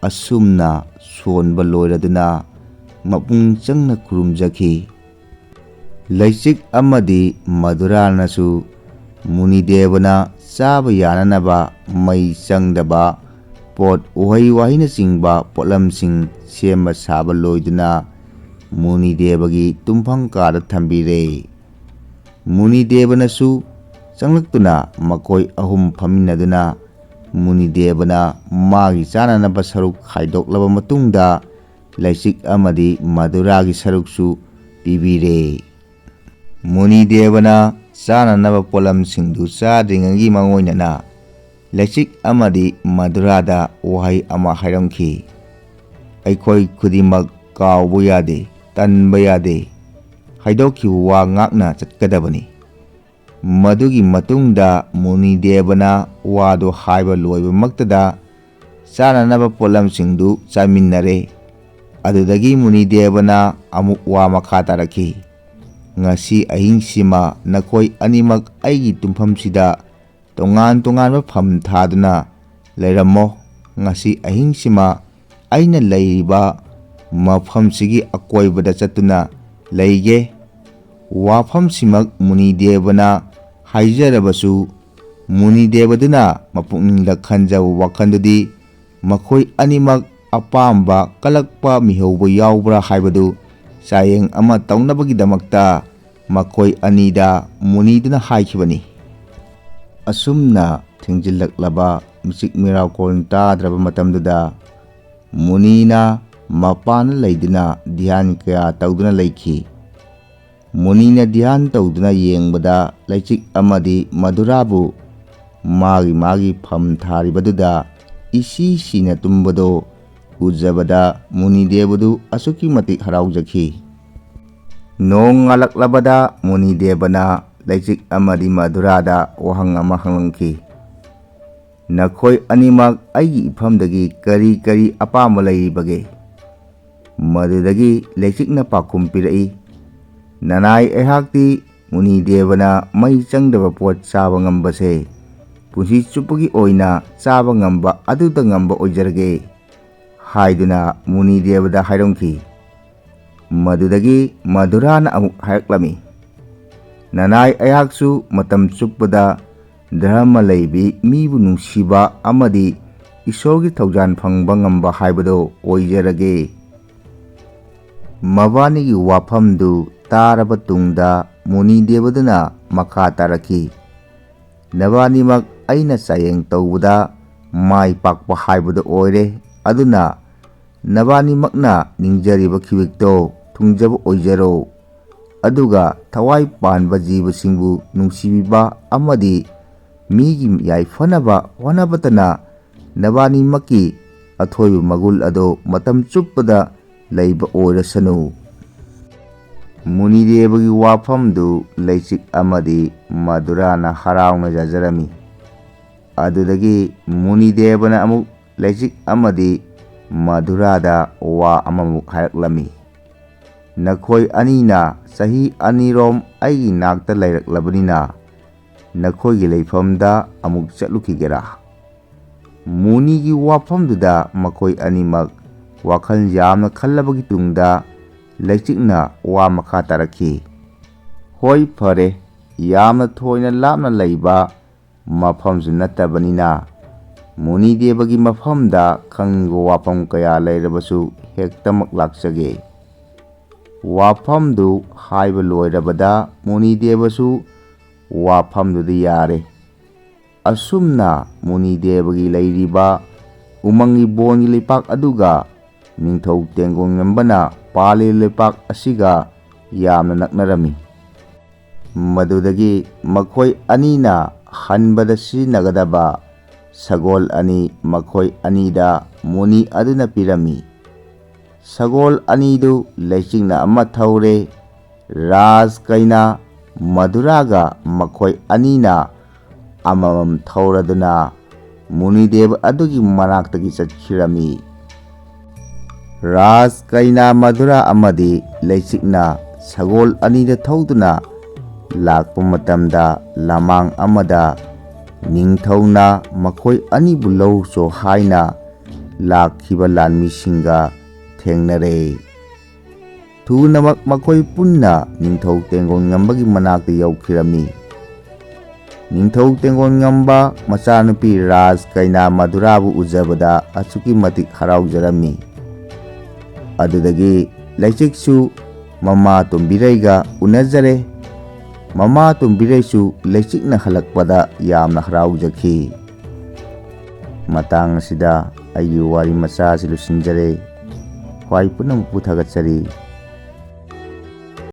ꯑꯁꯨꯝꯅ ꯁꯣꯟꯕ ꯂꯣꯏꯔꯗꯨꯅ ꯃꯄꯨꯡ ꯆꯪꯅ ꯈꯨꯔꯨꯝꯖꯈꯤ꯫ ꯂꯩꯆꯤꯛ ꯑꯃꯗꯤ ꯃꯗꯨꯔꯥꯅꯁꯨ ꯃꯨꯅꯤꯗꯦꯕꯅ ꯆꯥꯕ ꯌꯥꯅꯅꯕ ꯃꯩ ꯆꯪꯗꯕ ꯄꯣꯠ, ꯎꯍꯩ ꯋꯥꯍꯩꯅꯆꯤꯡꯕ ꯄꯣꯠꯂꯝꯁꯤꯡ ꯁꯦꯝꯕ ꯁꯥꯕ ꯂꯣꯏꯗꯨꯅ ꯃꯨꯅꯤꯗꯦꯕꯒꯤ ꯇꯨꯝꯐꯝ ꯀꯥꯗ ꯊꯝꯕꯤꯔꯦ꯫ ꯃꯨꯅꯤꯗꯦꯕꯅꯁꯨ ꯆꯪꯂꯛꯇꯨꯅ ꯃꯈꯣꯏ ꯑꯍꯨꯝ ꯐꯝꯃꯤꯟꯅꯗꯨꯅ ꯃꯨꯅꯤꯗꯦꯕꯅ ꯃꯥꯒꯤ ꯆꯥꯅꯅꯕ ꯁꯔꯨꯛ ꯈꯥꯏꯗꯣꯛꯂꯕ ꯃꯇꯨꯡꯗ ꯂꯩꯆꯤꯛ ꯑꯃꯗꯤ ꯃꯗꯨꯔꯥꯒꯤ ꯁꯔꯨꯛꯁꯨ ꯄꯤꯕꯤꯔꯦ꯫ ꯃꯨꯅꯤꯗꯦꯕꯅ ꯆꯥꯅꯅꯕ ꯄꯣꯠꯂꯝꯁꯤꯡꯗꯨ ꯆꯥꯗ꯭ꯔꯤꯉꯩꯒꯤ ꯃꯥꯡꯑꯣꯏꯅꯅ ꯂꯩꯆꯤꯛ ꯑꯃꯗꯤ ꯃꯗꯨꯔꯥꯗ ꯋꯥꯍꯩ ꯑꯃ ꯍꯥꯏꯔꯝꯈꯤ, "ꯑꯩꯈꯣꯏ ꯈꯨꯗꯤꯡꯃꯛ ꯀꯥꯎꯕ ꯌꯥꯗꯦ, ꯇꯟꯕ ꯌꯥꯗꯦ꯫ ꯍꯥꯏꯗꯣꯛꯈꯤꯕ ꯋꯥ ꯉꯥꯛꯅ ꯆꯠꯀꯗꯕꯅꯤ꯫" ꯃꯗꯨꯒꯤ ꯃꯇꯨꯡꯗ ꯃꯨꯅꯤꯗꯦꯕꯅ ꯋꯥꯗꯨ ꯍꯥꯏꯕ ꯂꯣꯏꯕꯃꯛꯇꯗ ꯆꯥꯅꯅꯕ ꯄꯣꯠꯂꯝꯁꯤꯡꯗꯨ ꯆꯥꯃꯤꯟꯅꯔꯦ꯫ ꯑꯗꯨꯗꯒꯤ ꯃꯨꯅꯤꯗꯦꯕꯅ ꯑꯃꯨꯛ ꯋꯥ ꯃꯈꯥ ꯇꯥꯔꯛꯈꯤ, "ꯉꯁꯤ ꯑꯍꯤꯡꯁꯤꯃ ꯅꯈꯣꯏ ꯑꯅꯤꯃꯛ ꯑꯩꯒꯤ ꯇꯨꯝꯐꯝꯁꯤꯗ ꯇꯣꯉꯥꯟ ꯇꯣꯉꯥꯟꯕ ꯐꯝ ꯊꯥꯗꯨꯅ ꯂꯩꯔꯝꯃꯣ꯫ ꯉꯁꯤ ꯑꯍꯤꯡꯁꯤꯃ ꯑꯩꯅ ꯂꯩꯔꯤꯕ ꯃꯐꯝꯁꯤꯒꯤ ꯑꯀꯣꯏꯕꯗ ꯆꯠꯇꯨꯅ ꯂꯩꯒꯦ꯫" ꯋꯥꯐꯝꯁꯤꯃꯛ ꯃꯨꯅꯤꯗꯦꯕꯅ ꯍꯥꯏꯖꯔꯕꯁꯨ, ꯃꯨꯅꯤꯗꯦꯕꯗꯨꯅ ꯃꯄꯨꯛꯅꯤꯡꯗ ꯈꯟꯖꯕ ꯋꯥꯈꯜꯗꯨꯗꯤ ꯃꯈꯣꯏ ꯑꯅꯤꯃꯛ ꯑꯄꯥꯝꯕ ꯀꯜꯂꯛꯄ ꯃꯤꯍꯧꯕ ꯌꯥꯎꯕ꯭ꯔꯥ ꯍꯥꯏꯕꯗꯨ ꯆꯥꯌꯦꯡ ꯑꯃ ꯇꯧꯅꯕꯒꯤꯗꯃꯛꯇ ꯃꯈꯣꯏ ꯑꯅꯤꯗ ꯃꯨꯅꯤꯗꯨꯅ ꯍꯥꯏꯈꯤꯕꯅꯤ꯫ ꯑꯁꯨꯝꯅ ꯊꯦꯡꯖꯤꯜꯂꯛꯂꯕ ꯃꯤꯆꯤꯛ ꯃꯤꯔꯥꯎꯈꯣꯟ ꯇꯥꯗ꯭ꯔꯕ ꯃꯇꯝꯗꯨꯗ ꯃꯨꯅꯤꯅ ꯃꯄꯥꯟꯗ ꯂꯩꯗꯨꯅ ꯙ꯭ꯌꯥꯟ ꯀꯌꯥ ꯇꯧꯗꯨꯅ ꯂꯩꯈꯤ꯫ ꯃꯨꯅꯤꯅ ꯙ꯭ꯌꯥꯟ ꯇꯧꯗꯨꯅ ꯌꯦꯡꯕꯗ ꯂꯩꯆꯤꯛ ꯑꯃꯗꯤ ꯃꯙꯨꯔꯥꯕꯨ ꯃꯥꯒꯤ ꯃꯥꯒꯤ ꯐꯝ ꯊꯥꯔꯤꯕꯗꯨꯗ ꯏꯁꯤ ꯁꯤꯅ ꯇꯨꯝꯕꯗꯣ ꯎꯖꯕꯗ ꯃꯨꯅꯤꯗꯦꯕꯗꯨ ꯑꯁꯨꯛꯀꯤ ꯃꯇꯤꯛ ꯍꯔꯥꯎꯖꯈꯤ꯫ ꯅꯣꯡ ꯉꯥꯜꯂꯛꯂꯕꯗ ꯃꯨꯅꯤꯗꯦꯕꯅ ꯂꯩꯆꯤꯛ ꯑꯃꯗꯤ ꯃꯙꯨꯔꯥꯗ ꯋꯥꯍꯪ ꯑꯃ ꯍꯪꯂꯝꯈꯤ, "ꯅꯈꯣꯏ ꯑꯅꯤꯃꯛ ꯑꯩꯒꯤ ꯏꯐꯝꯗꯒꯤ ꯀꯔꯤ ꯀꯔꯤ ꯑꯄꯥꯝꯕ ꯂꯩꯔꯤꯕꯒꯦ?" ꯃꯗꯨꯗꯒꯤ ꯂꯩꯆꯤꯛꯅ ꯄꯥꯎꯈꯨꯝ ꯄꯤꯔꯛꯏ, "ꯅꯅꯥꯏ ꯑꯩꯍꯥꯛꯇꯤ ꯃꯨꯅꯤꯗꯦꯕꯅ ꯃꯩ ꯆꯪꯗꯕ ꯄꯣꯠ ꯆꯥꯕ ꯉꯝꯕꯁꯦ ꯄꯨꯟꯁꯤ ꯆꯨꯞꯄꯒꯤ ꯑꯣꯏꯅ ꯆꯥꯕ ꯉꯝꯕ ꯑꯗꯨꯗ ꯉꯝꯕ ꯑꯣꯏꯖꯔꯒꯦ" ꯍꯥꯏꯗꯨꯅ ꯃꯨꯅꯤꯗꯦꯕꯗ ꯍꯥꯏꯔꯝꯈꯤ꯫ ꯃꯗꯨꯗꯒꯤ ꯃꯙꯨꯔꯥꯅ ꯑꯃꯨꯛ ꯍꯥꯏꯔꯛꯂꯝꯃꯤ, "ꯅꯅꯥꯏ ꯑꯩꯍꯥꯛꯁꯨ ꯃꯇꯝ ꯆꯨꯞꯄꯗ ꯙꯔꯃ ꯂꯩꯕꯤ, ꯃꯤꯕꯨ ꯅꯨꯡꯁꯤꯕ ꯑꯃꯗꯤ ꯏꯁꯣꯔꯒꯤ ꯊꯧꯖꯥꯜ ꯐꯪꯕ ꯉꯝꯕ ꯍꯥꯏꯕꯗꯨ ꯑꯣꯏꯖꯔꯒꯦ꯫" ꯃꯕꯥꯅꯤꯒꯤ ꯋꯥꯐꯝꯗꯨ ꯇꯥꯔꯕ ꯇꯨꯡꯗ ꯃꯨꯅꯤꯗꯦꯕꯗꯨꯅ ꯃꯈꯥ ꯇꯥꯔꯛꯈꯤ, "ꯅꯕꯥꯅꯤꯃꯛ ꯑꯩꯅ ꯆꯥꯌꯦꯡ ꯇꯧꯕꯗ ꯃꯥꯏ ꯄꯥꯛꯄ ꯍꯥꯏꯕꯗꯨ ꯑꯣꯏꯔꯦ꯫ ꯑꯗꯨꯅ ꯅꯕꯥꯅꯤꯃꯛꯅ ꯅꯤꯡꯖꯔꯤꯕ ꯈꯤꯕꯤꯛꯇꯣ ꯊꯨꯡꯖꯕ ꯑꯣꯏꯖꯔꯣ꯫ ꯑꯗꯨꯒ ꯊꯋꯥꯏ ꯄꯥꯟꯕ ꯖꯤꯕꯁꯤꯡꯕꯨ ꯅꯨꯡꯁꯤꯕꯤꯕ ꯑꯃꯗꯤ ꯃꯤꯒꯤ ꯌꯥꯏꯐꯅꯕ ꯍꯣꯠꯅꯕꯇꯅ ꯅꯕꯥꯅꯤꯃꯛꯀꯤ ꯑꯊꯣꯏꯕ ꯃꯒꯨꯟ ꯑꯗꯨ ꯃꯇꯝ ꯆꯨꯞꯄꯗ ꯂꯩꯕ ꯑꯣꯏꯔꯁꯅꯨ꯫" ꯃꯨꯅꯤꯗꯦꯕꯒꯤ ꯋꯥꯐꯝꯗꯨ ꯂꯩꯆꯤꯛ ꯑꯃꯗꯤ ꯃꯙꯨꯔꯥꯅ ꯍꯔꯥꯎꯅ ꯌꯥꯖꯔꯝꯃꯤ꯫ ꯑꯗꯨꯗꯒꯤ ꯃꯨꯅꯤꯗꯦꯕꯅ ꯑꯃꯨꯛ ꯂꯩꯆꯤꯛ ꯑꯃꯗꯤ ꯃꯙꯨꯔꯥꯗ ꯋꯥ ꯑꯃꯃꯨꯛ ꯍꯥꯏꯔꯛꯂꯝꯃꯤ꯫ "ꯅꯈꯣꯏ ꯑꯅꯤꯅ ꯆꯍꯤ ꯑꯅꯤꯔꯣꯝ ꯑꯩꯒꯤ ꯅꯥꯛꯇ ꯂꯩꯔꯛꯂꯕꯅꯤꯅ, ꯅꯈꯣꯏꯒꯤ ꯂꯩꯐꯝꯗ ꯑꯃꯨꯛ ꯆꯠꯂꯨꯈꯤꯒꯦꯔꯥ?" ꯃꯨꯅꯤꯒꯤ ꯋꯥꯐꯝꯗꯨꯗ ꯃꯈꯣꯏ ꯑꯅꯤꯃꯛ ꯋꯥꯈꯜ ꯌꯥꯝꯅ ꯈꯜꯂꯕꯒꯤ ꯇꯨꯡꯗ ꯂꯩꯆꯤꯛꯅ ꯋꯥ ꯃꯈꯥ ꯇꯥꯔꯛꯈꯤ꯫ "ꯍꯣꯏ, ꯐꯔꯦ, ꯌꯥꯝꯅ ꯊꯣꯏꯅ ꯂꯥꯞꯅ ꯂꯩꯕ ꯃꯐꯝꯁꯨ ꯅꯠꯇꯕꯅꯤꯅ, ꯃꯨꯅꯤꯗꯦꯕꯒꯤ ꯃꯐꯝꯗ ꯈꯪꯅꯤꯡꯕ ꯋꯥꯐꯝ ꯀꯌꯥ ꯂꯩꯔꯕꯁꯨ ꯍꯦꯛꯇꯃꯛ ꯂꯥꯛꯆꯒꯦ꯫" ꯋꯥꯐꯝꯗꯨ ꯍꯥꯏꯕ ꯂꯣꯏꯔꯕꯗ ꯃꯨꯅꯤꯗꯦꯕꯁꯨ ꯋꯥꯐꯝꯗꯨꯗ ꯌꯥꯔꯦ꯫ ꯑꯁꯨꯝꯅ ꯃꯨꯅꯤꯗꯦꯕꯒꯤ ꯂꯩꯔꯤꯕ ꯎꯃꯪꯒꯤ ꯕꯣꯟꯒꯤ ꯂꯩꯄꯥꯛ ꯑꯗꯨꯒ ꯅꯤꯡꯊꯧ ꯇꯦꯡꯒꯣꯡꯉꯝꯕꯅ ꯄꯥꯜꯂꯤꯕ ꯂꯩꯄꯥꯛ ꯑꯁꯤꯒ ꯌꯥꯝꯅ ꯅꯛꯅꯔꯝꯃꯤ꯫ ꯃꯗꯨꯗꯒꯤ ꯃꯈꯣꯏ ꯑꯅꯤꯅ ꯍꯟꯕꯗ ꯁꯤꯖꯤꯟꯅꯒꯗꯕ ꯁꯒꯣꯜ ꯑꯅꯤ ꯃꯈꯣꯏ ꯑꯅꯤꯗ ꯃꯨꯅꯤ ꯑꯗꯨꯅ ꯄꯤꯔꯝꯃꯤ꯫ ꯁꯒꯣꯜ ꯑꯅꯤꯗꯨ ꯂꯩꯆꯤꯛꯅ ꯑꯃ ꯊꯧꯔꯦ꯫ ꯔꯥꯖ ꯀꯩꯅꯥ ꯃꯙꯨꯔꯥꯒ ꯃꯈꯣꯏ ꯑꯅꯤꯅ ꯑꯃꯃꯝ ꯊꯧꯔꯗꯨꯅ ꯃꯨꯅꯤꯗꯦꯕ ꯑꯗꯨꯒꯤ ꯃꯅꯥꯛꯇꯒꯤ ꯆꯠꯈꯤꯔꯝꯃꯤ꯫ ꯔꯥꯖ ꯀꯩꯅꯥ ꯃꯙꯨꯔꯥ ꯑꯃꯗꯤ ꯂꯩꯆꯤꯛꯅ ꯁꯒꯣꯜ ꯑꯅꯤꯗ ꯊꯧꯗꯨꯅ ꯂꯥꯛꯄ ꯃꯇꯝꯗ, ꯂꯃꯥꯡ ꯑꯃꯗ ꯅꯤꯡꯊꯧꯅ ꯃꯈꯣꯏ ꯑꯅꯤꯕꯨ ꯂꯧꯔꯨꯆꯣ ꯍꯥꯏꯅ ꯂꯥꯛꯈꯤꯕ ꯂꯥꯟꯃꯤꯁꯤꯡꯒ ꯊꯦꯡꯅꯔꯦ꯫ ꯊꯨꯅꯃꯛ ꯃꯈꯣꯏ ꯄꯨꯟꯅ ꯅꯤꯡꯊꯧ ꯇꯦꯡꯒꯣꯡꯉꯝꯕꯒꯤ ꯃꯅꯥꯛꯇ ꯌꯧꯈꯤꯔꯝꯃꯤ꯫ ꯅꯤꯡꯊꯧ ꯇꯦꯡꯒꯣꯡꯉꯝꯕ ꯃꯆꯥꯅꯨꯄꯤ ꯔꯥꯖ ꯀꯩꯅꯥ ꯃꯙꯨꯔꯥꯕꯨ ꯎꯖꯕꯗ ꯑꯁꯨꯛꯀꯤ ꯃꯇꯤꯛ ꯍꯔꯥꯎꯖꯔꯝꯃꯤ꯫ ꯑꯗꯨꯗꯒꯤ ꯂꯩꯆꯤꯛꯁꯨ ꯃꯃꯥ ꯇꯣꯝꯕꯤꯔꯩꯒ ꯎꯅꯖꯔꯦ꯫ ꯃꯃꯥ ꯇꯣꯝꯕꯤꯔꯩꯁꯨ ꯂꯩꯆꯤꯛꯅ ꯍꯜꯂꯛꯄꯗ ꯌꯥꯝꯅ ꯍꯔꯥꯎꯖꯈꯤ꯫ ꯃꯇꯥꯡ ꯑꯁꯤꯗ ꯑꯩꯒꯤ ꯋꯥꯔꯤ ꯃꯆꯥ ꯑꯁꯤ ꯂꯣꯏꯁꯤꯟꯖꯔꯦ꯫ ꯈ꯭ꯋꯥꯏ ꯄꯨꯝꯅꯃꯛꯄꯨ ꯊꯥꯒꯠꯆꯔꯤ꯫